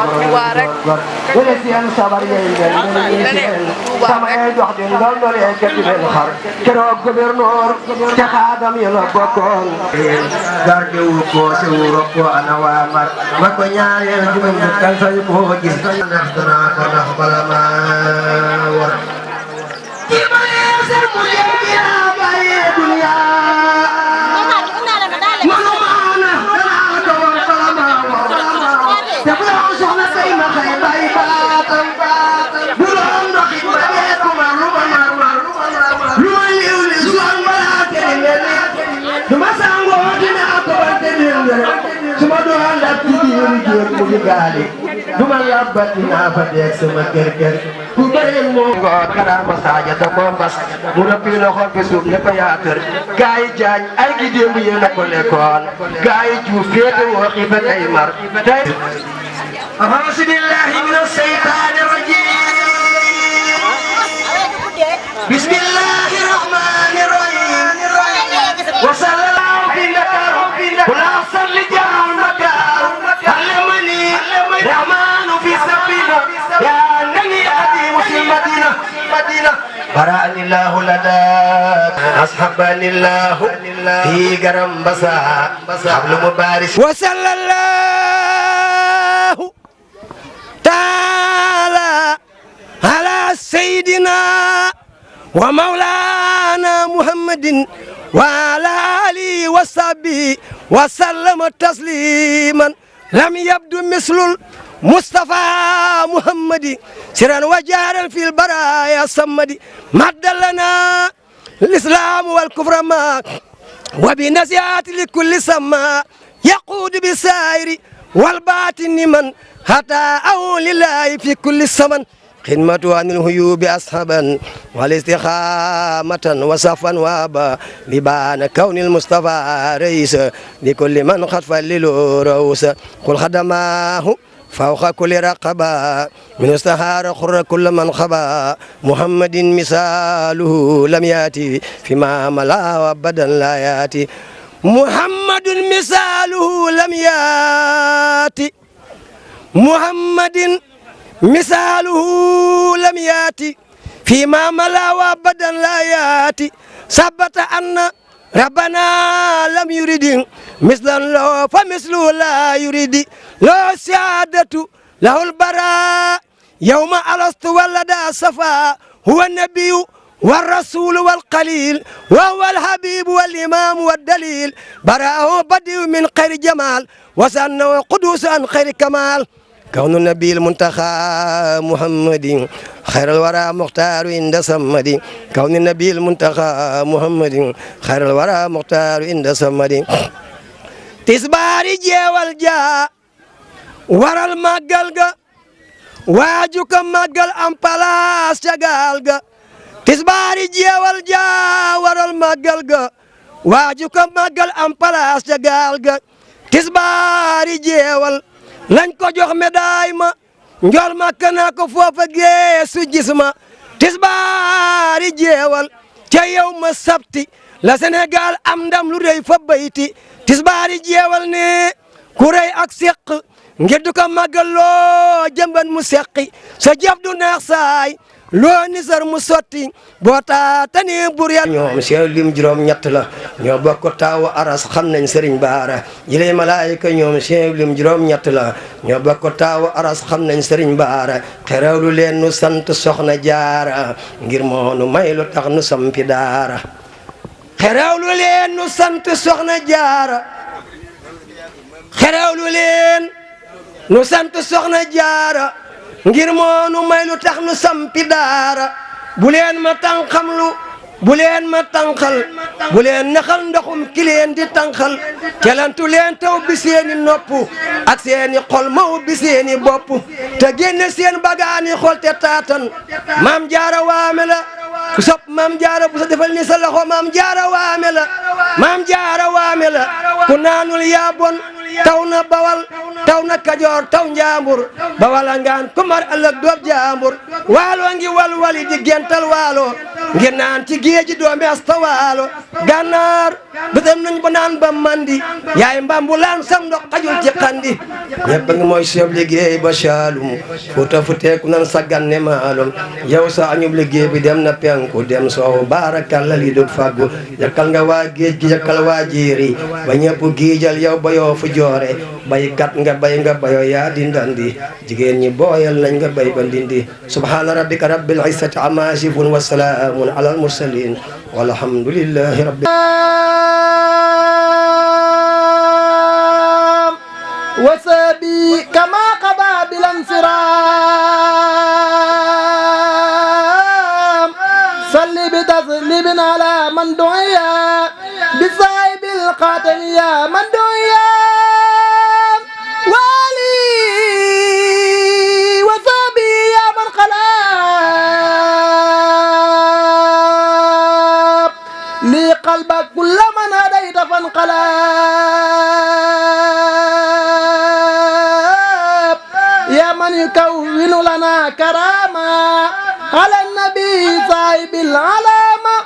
gor ne seen sabar yey ngeen ne leen sama ay jox di ndol ndolee kekki leen xar keroog gouverneur te xaadam yi la bokkoon garde wu ko sewu rokko ana waa mar ma ko ñaareel juróom bu kan say koo gis ndax danaa ko ndax bala ma war ci ma yeesal mu léegi yaa bàyyee dunya manu maana danaa ko war bala ma war te bu la soxla tey ma xëy bàyyi baatam bu doon ndoxit ma dee ko mar lu ma mar lu ma liw li soon balaa tere ngeen du ma sangoo dinaa ko ba tere ngeen su ma doon dab ci biir jéem mu ngi gaali du ma yàbbati naa fa deeg sama kër ku bëri moo ngoo karaama saaja da ko mbas mu rëppi loxo fi suuf ne ko yaa kër gaay jaañ ay gi démb yéen a ko lekkoon gaay juuf féete woo xiifa tey mar tey أعوذ بالله من الشيطان الرجيم بسم الله الرحمن الرحيم وصلى الله في النكار كل أحسن لجاه المكار علمني الرحمن في السفينة يا أنني قديم في المدينة برأني الله لدى أصحبني الله في قرم بسا حبل مبارس وصلى الله تعالى على سيدنا ومولانا محمد وعلى آله وصحبه وسلم تسليما لم يبدو مثل المصطفى محمد سرا وجارا في البرايا الصمد مد لنا الإسلام والكفر ما وبنزيات لكل سما يقود بسائر والباطن من حتى أول لله في كل الزمن خدمة عن الهيوب أصحابا والاستقامة وصفا وابا لبان كون المصطفى رئيس لكل من خطف للروس قل خدماه فوق كل رقبة من استهار خر كل من خبا محمد مثاله لم يأتي فيما ملا وابدا لا يأتي محمد مثاله لم يأتي محمد مثاله لم يأتي فيما ملا وابدا لا يأتي ثبت أن ربنا لم يرد مثلا له فمثله لا يريد له سعادة له البراء يوم ألست ولد صفا هو النبي والرسول والقليل وهو الحبيب والإمام والدليل براءه بديع من خير جمال وسأنه قدوس عن خير كمال كون النبي المنتخى محمد خير الورى مختار عند صمد كون النبي المنتخى محمد خير الورى مختار عند صمد تسباري جيوال جا ورا المقلقة واجوك مقل أمبلاس جاقالقة تسباري جيوال جا ورا المقلقة واجوك مقل أمبلاس جاقالقة تسباري جيوال lañ ko jox médaille ma njol ma kana ko foofa geesu gis ma tisbaari jeewal ca yow ma sabti la Sénégal am ndam lu rëy fa bayti tisbaari jeewal ne ku rëy ak seq ngir du ko màggal loo jëmban mu seqi sa jëf du neex saay loo nisar mu sotti boo taatani bur ya ñoom seen lim juróom ñett la ñoo bokk taawu aras xam nañ sëriñ baara jilay malaayika ñoom seen lim juróom ñett la ñoo bokk taawu aras xam nañ sëriñ baara xerawlu leen nu sant soxna jaara ngir moo nu may lu tax nu sampi daara xerawlu leen nu sant soxna jaara xerawlu leen nu sant soxna jaara ngir moo nu may lu tax nu sampi daara bu leen ma tànqamlu bu leen ma tànqal bu leen naxal ndoxum ki leen di tànqal kelantu leen taw bi seeni nopp ak seeni xol maw bi seeni bopp te génne seen bagaani xol te taatan maam jaara waame la ku sopp maam jaara bu sa defal ni sa loxo maam jaara waame la maam jaara waame la ku naanul yaa bon taw na bawal taw na kajoor taw njaambur bawala ngaan ku mar ëllëg doob jaambur waalo ngi walwali di gental waalo ngir naan ci géeji doomi asta waalo gànnaar bëtam nañ ba naan ba mandi yaay mbambulaan sam ndox xajul ci xandi ñëpp ngi mooy soob liggéey ba saalum fuuta fu teeku nan saggan ne maalum yow sa añub liggéey bi dem na penku dem soow baarakalla li dul fàggu yakkal nga waa géej gi yakkal waa jéeri ba ñëpp giijal yow ba yoo fu joore baykat nga bay nga bayoo yaa di ndandi jigéen ñi booyal nañ nga bay ba ndindi subhaana rabbika rabbil izzati amma yasifun wa salaamun ala al mursalin walhamdulillahi rabbil وسبي كما قضى بالانصرام صل بتسليم على من دعيا بصاحب القاتل يا من دعيا والي وسبي يا من خلاب لي قلبك كل من هديت فانقلاب يا من يكون لنا كرامة على النبي صاحب العلامة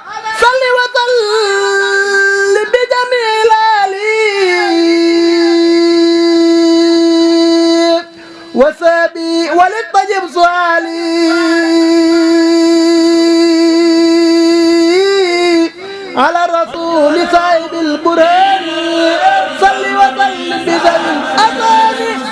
صل وسلم بجميع الآلين وسبي ولتجب سؤالي على الرسول صاحب البرهان صل وسلم بذل الأمان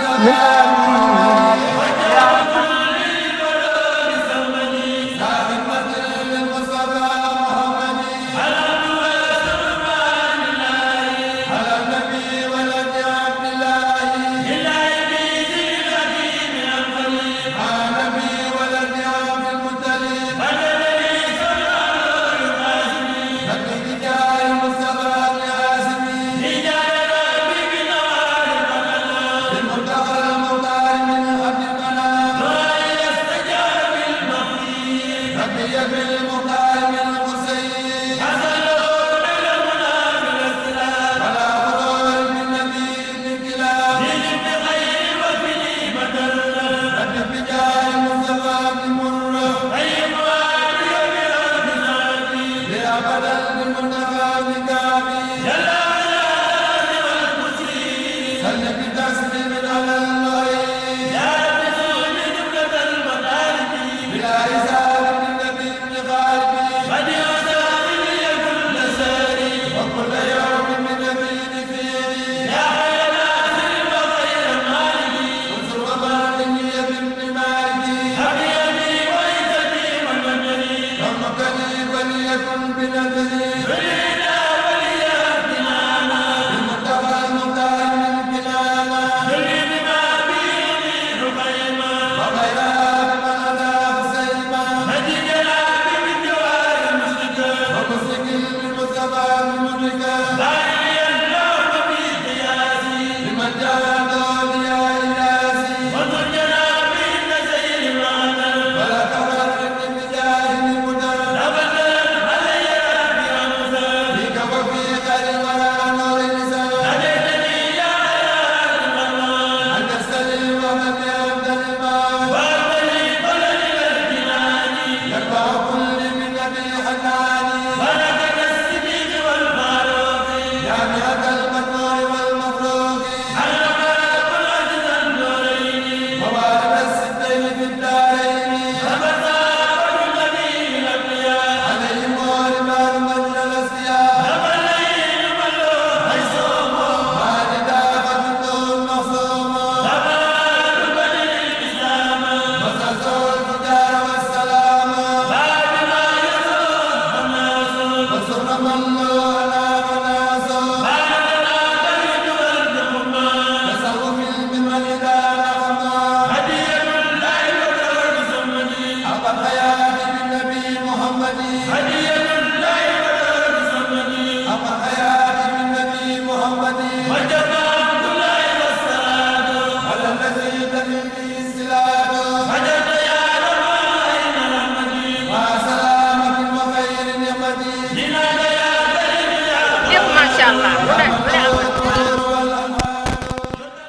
incha allah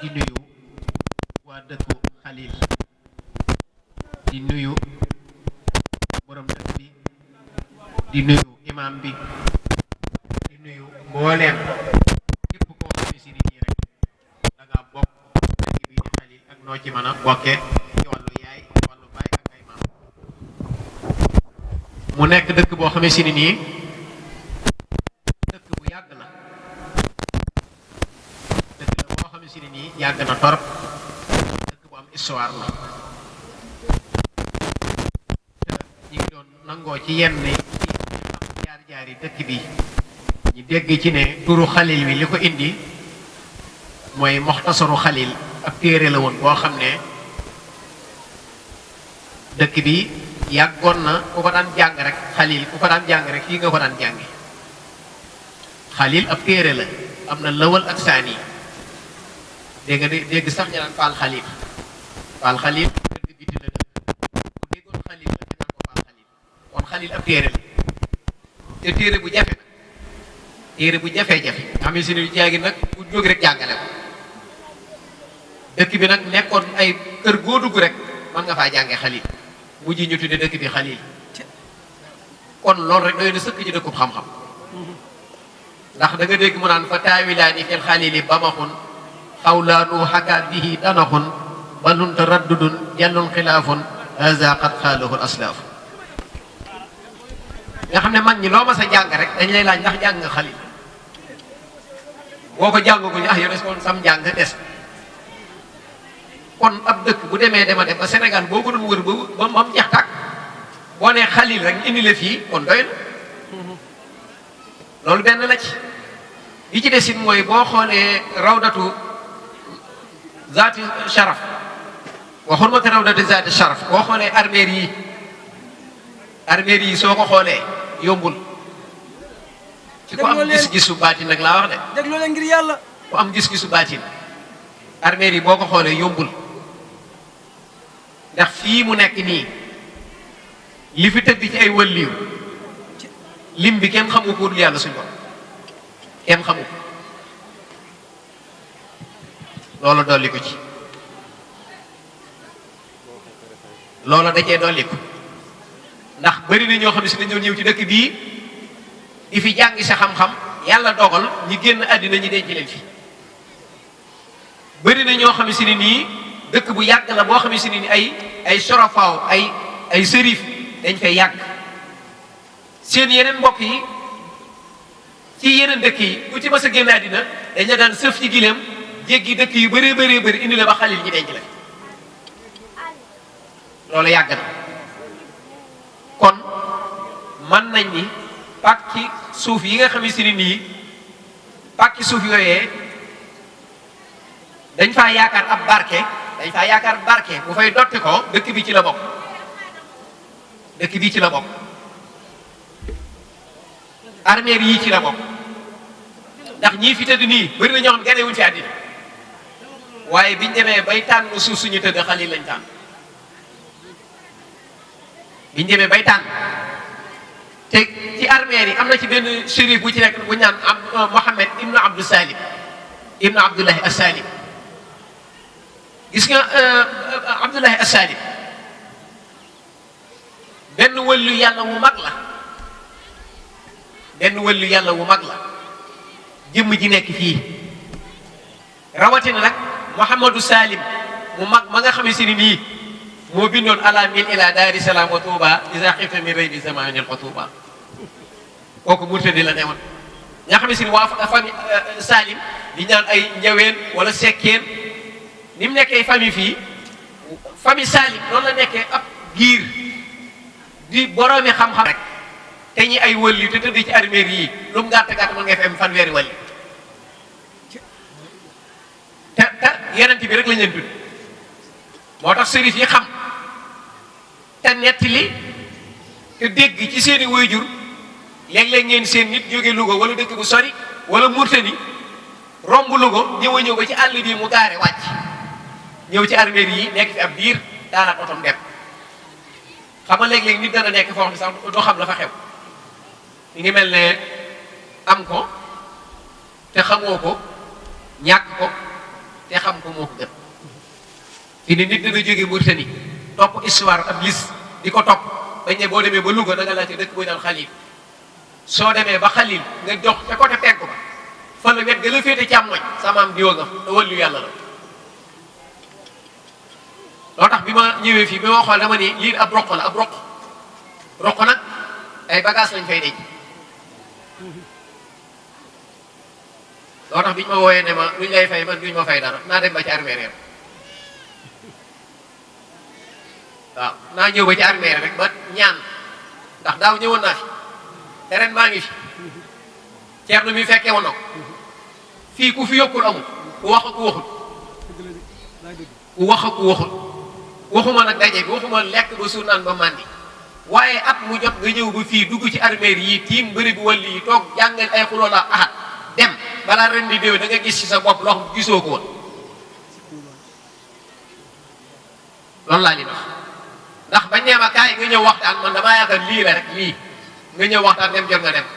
di nuyu waa dëkku Xalil di nuyu borom dëkk bi di nuyu imam bi di nuyu mbooleem képp koo xam ne si nit ñi rek da ngaa bokk dëkk bi di Xalil ak noo ci mën a bokkee ci wàllu yaay ci wàllu baay ak ay maam mu nekk dëkk boo xam ne si nii dëkk bu yàgg la dëkk la boo xam ne si nii yàgg na torop dëkk bu am histoire la ñi ngi doon nangoo ci yenn ci jaar yi dëkk bi ñu dégg ci ne turu Xalil wi li ko indi mooy Muxtasaru Xalil ab téere la woon boo xam ne dëkk bi yàggoon na ku ko daan jàng rek Xalil ku ko daan jàng rek fii nga ko daan jànge Xalil ab téere la am na lawal ak saani dégg nga dégg sax ñu naan Faal Xalil Faal Xalil dëkk biti la dëkk ku déggoon Xalil la ñu naan ko Faal Xalil kon Xalil ab téere la te téere bu jafe nag téere bu jafe-jafe xam ne si ne jaagi nag bu jóg rek jàngale ko dëkk bi nag nekkoon ay kër goo dugg rek mën nga faa jànge Xalil mujj ñu tudde dëkk bi Xalil kon loolu rek doy na sëkk ci dëkkub xam-xam ndax da nga dégg mu naan fa taawilaani fil Xalili bamaxun xawlaanu xaka bihi danaxun balun taraddudun jallun xilaafun haza qad xaalahu al aslaaf nga xam ne mag ñi loo ma sa jàng rek dañ lay laaj ndax jàng nga Xalil boo ko jàngaguñu yow des kon sam njàng des kon ab dëkk bu demee dema dem ba Sénégal boo ko doon wër ba mu jeex tàkk boo nee Xalil rek indi la fii kon doy na loolu benn la ci li ci desit mooy boo xoolee rawdatu zaati sharaf waxul ma ko rawdatu zaati sharaf boo xoolee armeer yi soo ko xoolee yombul ci ko am gis-gisu baatin nag laa wax de dégloo leen ngir yàlla ku am gis-gisu baatin armeer yi boo ko xoolee yombul ndax fii mu nekk nii li fi tëdd ci ay wëlliw lim bi kenn xamu ko dul yàlla suñu borom kenn xamu ko loolu dolli ko ci loolu da cee dolli ko ndax bari na ñoo xam ne si dañoo ñëw ci dëkk bii di fi jàngi sa xam-xam yàlla dogal ñi génn àddina ñi denc leen fi bari na ñoo xam ne si nii dëkk bu yàgg la boo xam ne si ni ay sorofaaw ay sërif dañ fay yàgg seen yeneen mbokk yi ci yeneen dëkk yi ku ci mas a génn àddina dañ la daan sëf ci gileem jéggi dëkk yu bëree bëri indi la ba Xalil ñi denc la loolu yàgg na kon mën nañ ni pàkki suuf yi nga xam ne si nii pàkki suuf yooyee dañ faa yaakaar ab barke bu fay dotti ko dëkk bi ci la bokk dëkk bi ci la bokk armeer yii ci la bokk ndax ñii fi tëdd nii bëri na ñoo xam gane wuñ fi àddina waaye biñ demee bay tànn suuf suñu tëdd Xalil lañ tànn biñ demee bay tànn te ci armeer yi am na ci benn shérif bu ci nekk bu ñaan Mohammed ibnu Abdou Salim ibnu Abdullahi As-Salim gis nga Abdullahi As-Salim benn wëllu yàlla wu mag la jëmm ji nekk fii rawatina nag Mouhamadou Salim mu mag ma nga xamee si ni nii moo bindoon ala min ila daari salaam wa tuuba isa xifta min rëy bi zamanil xutuba kooku murtadi la newoon nga xamee si ni waa famille Salim di ñaan ay njaween wala sekkeen ni mu nekkee famille fii famille Salim noonu la nekkee ab giir di boroomi xam-xam rek te ñi ay wëlli te tëdd ci arméer yii lu mu gàtt gàtt mën nga fi am fanweeri wëlli te yonent bi rek lañ leen tudd moo tax sërif yi xam te nettali te dégg ci seeni waajur léeg-léeg ngeen seen nit jóge Louga wala dëkk bu sori wala Murtani romb Louga ñëw ba ci àll bi mu gaare wàcc ñëw ci arméer yi nekk fi ab diir daanaka otom dem xam nga léeg-léeg nit dana nekk foo xam ne sax doo xam la fa xew mi ngi mel ne am ko te xamoo ko ñàkk ko te xam ko moo ko gën fi ne nit dina jóge Mauritanie topp histoire ab liste di ko topp bañ ne boo demee ba Louga da nga laajte dëkk bu ñu naan Xalil soo demee ba Xalil nga jox te côté penku ba fa la wet ga la féete càmmoñ samaam diwa nga te wàllu yàlla la loo tax bi ma ñëwee fii bi ma xool dama ni lii ab roq la ab roq nag ay bagage lañ fay denc loo tax biñ ma wooyee ne ma luñ lay fay man duñ ma fay dara naa dem ba ci armée waaw naa ñëw ba ci armée rek ba ñaan ndax daaw ñëwoon naa fi te ren maa ngi fi Ceerno mi fekkee woon na ko fii ku fi yokkul amul ku wax ak ku waxul ku wax ak ku waxul waxuma nag daje bi waxuma lekk ba suur naan ba màndi waaye at mu jot nga ñëw ba fii dugg ci armée yi tiim bëri bi wàll yi toog jàngal ay xuloo la ahad dem balaa ren di déw da nga gis ci sa bopp loo xam gisoo ko woon loolu laa li wax ndax bañ nee ma kaay nga ñëw waxtaan man damaa yaakaar lii la rek lii nga ñëw waxtaan dem jot nga dem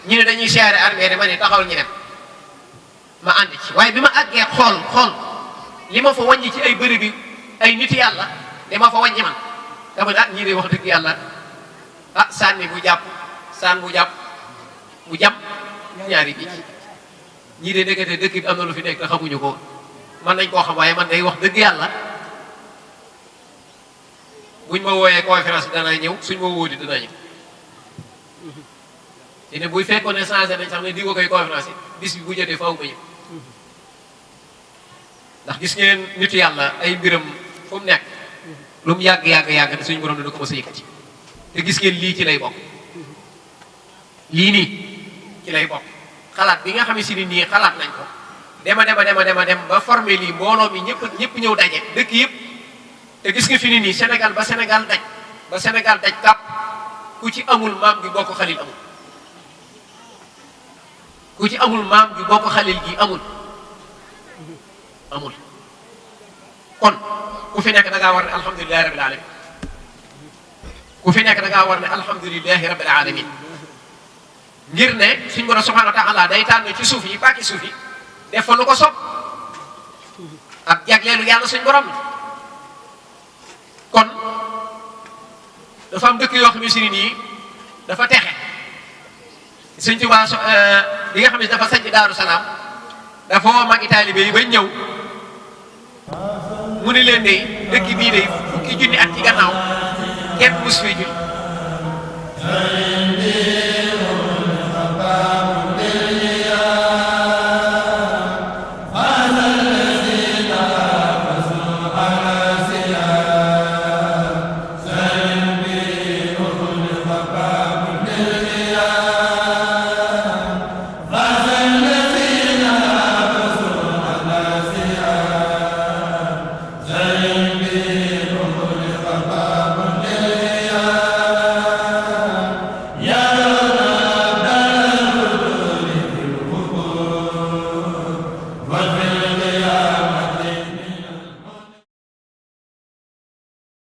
ñu ne dañuy siyaare armée ma ne taxawal ñu dem ma ànd ci waaye bi ma àggee xool li ma fa wàññi ci ay bëri bi ay nit yàlla dama fa wàññi man dama ne ñii de wax dëgg yàlla sànni bu jàpp sànn bu jàpp bu jàpp ñaari bi ñii de nekkate dëkk bi am na lu fi nekk te xamuñu ko man nañ koo xam waaye man day wax dëgg yàlla buñ ma wooyee conférence bi danaa ñëw suñ ma wóodi danaa ñëw te ne buy fekkoon ne changé nañ sax ne di ko koy conférence yi bis bi bu jotee faaw ma ñëw ndax gis ngeen nit yàlla ay mbiram fu mu nekk lu mu yàgg te suñu borom dana ko mos a yëkkati te gis ngeen lii ci lay bokk lii nii ci lay bokk xalaat bi nga xam ne si nii xalaat nañ ko dem ba formé lii mbooloo mi ñëpp ñëw daje dëkk yëpp te gis nga fi ni nii Sénégal ba Sénégal daj kàpp ku ci amul maam gi bokk Xalil amul ku ci amul maam gi bokk Xalil gi amul kon ku fi nekk da ngaa war ne alhamdulilahi rabbil alamin ku fi nekk da ngaa war ne alhamdulilahi rabbil alamin ngir ne suñ borom subhanahu wa taala day tànn ci suuf yi pàkki suuf yi def fa lu ko sopp ak jagleelu yàlla suñ borom la kon dafa am dëkk yoo xam ne si nii dafa texe suñ Tuubaa li nga xam ne dafa sanc Daaru Salaam dafa woo magi taalibe yi bañ ñëw mu ne leen de dëkk bii de fukki junni at ci gannaaw kenn mus fi jul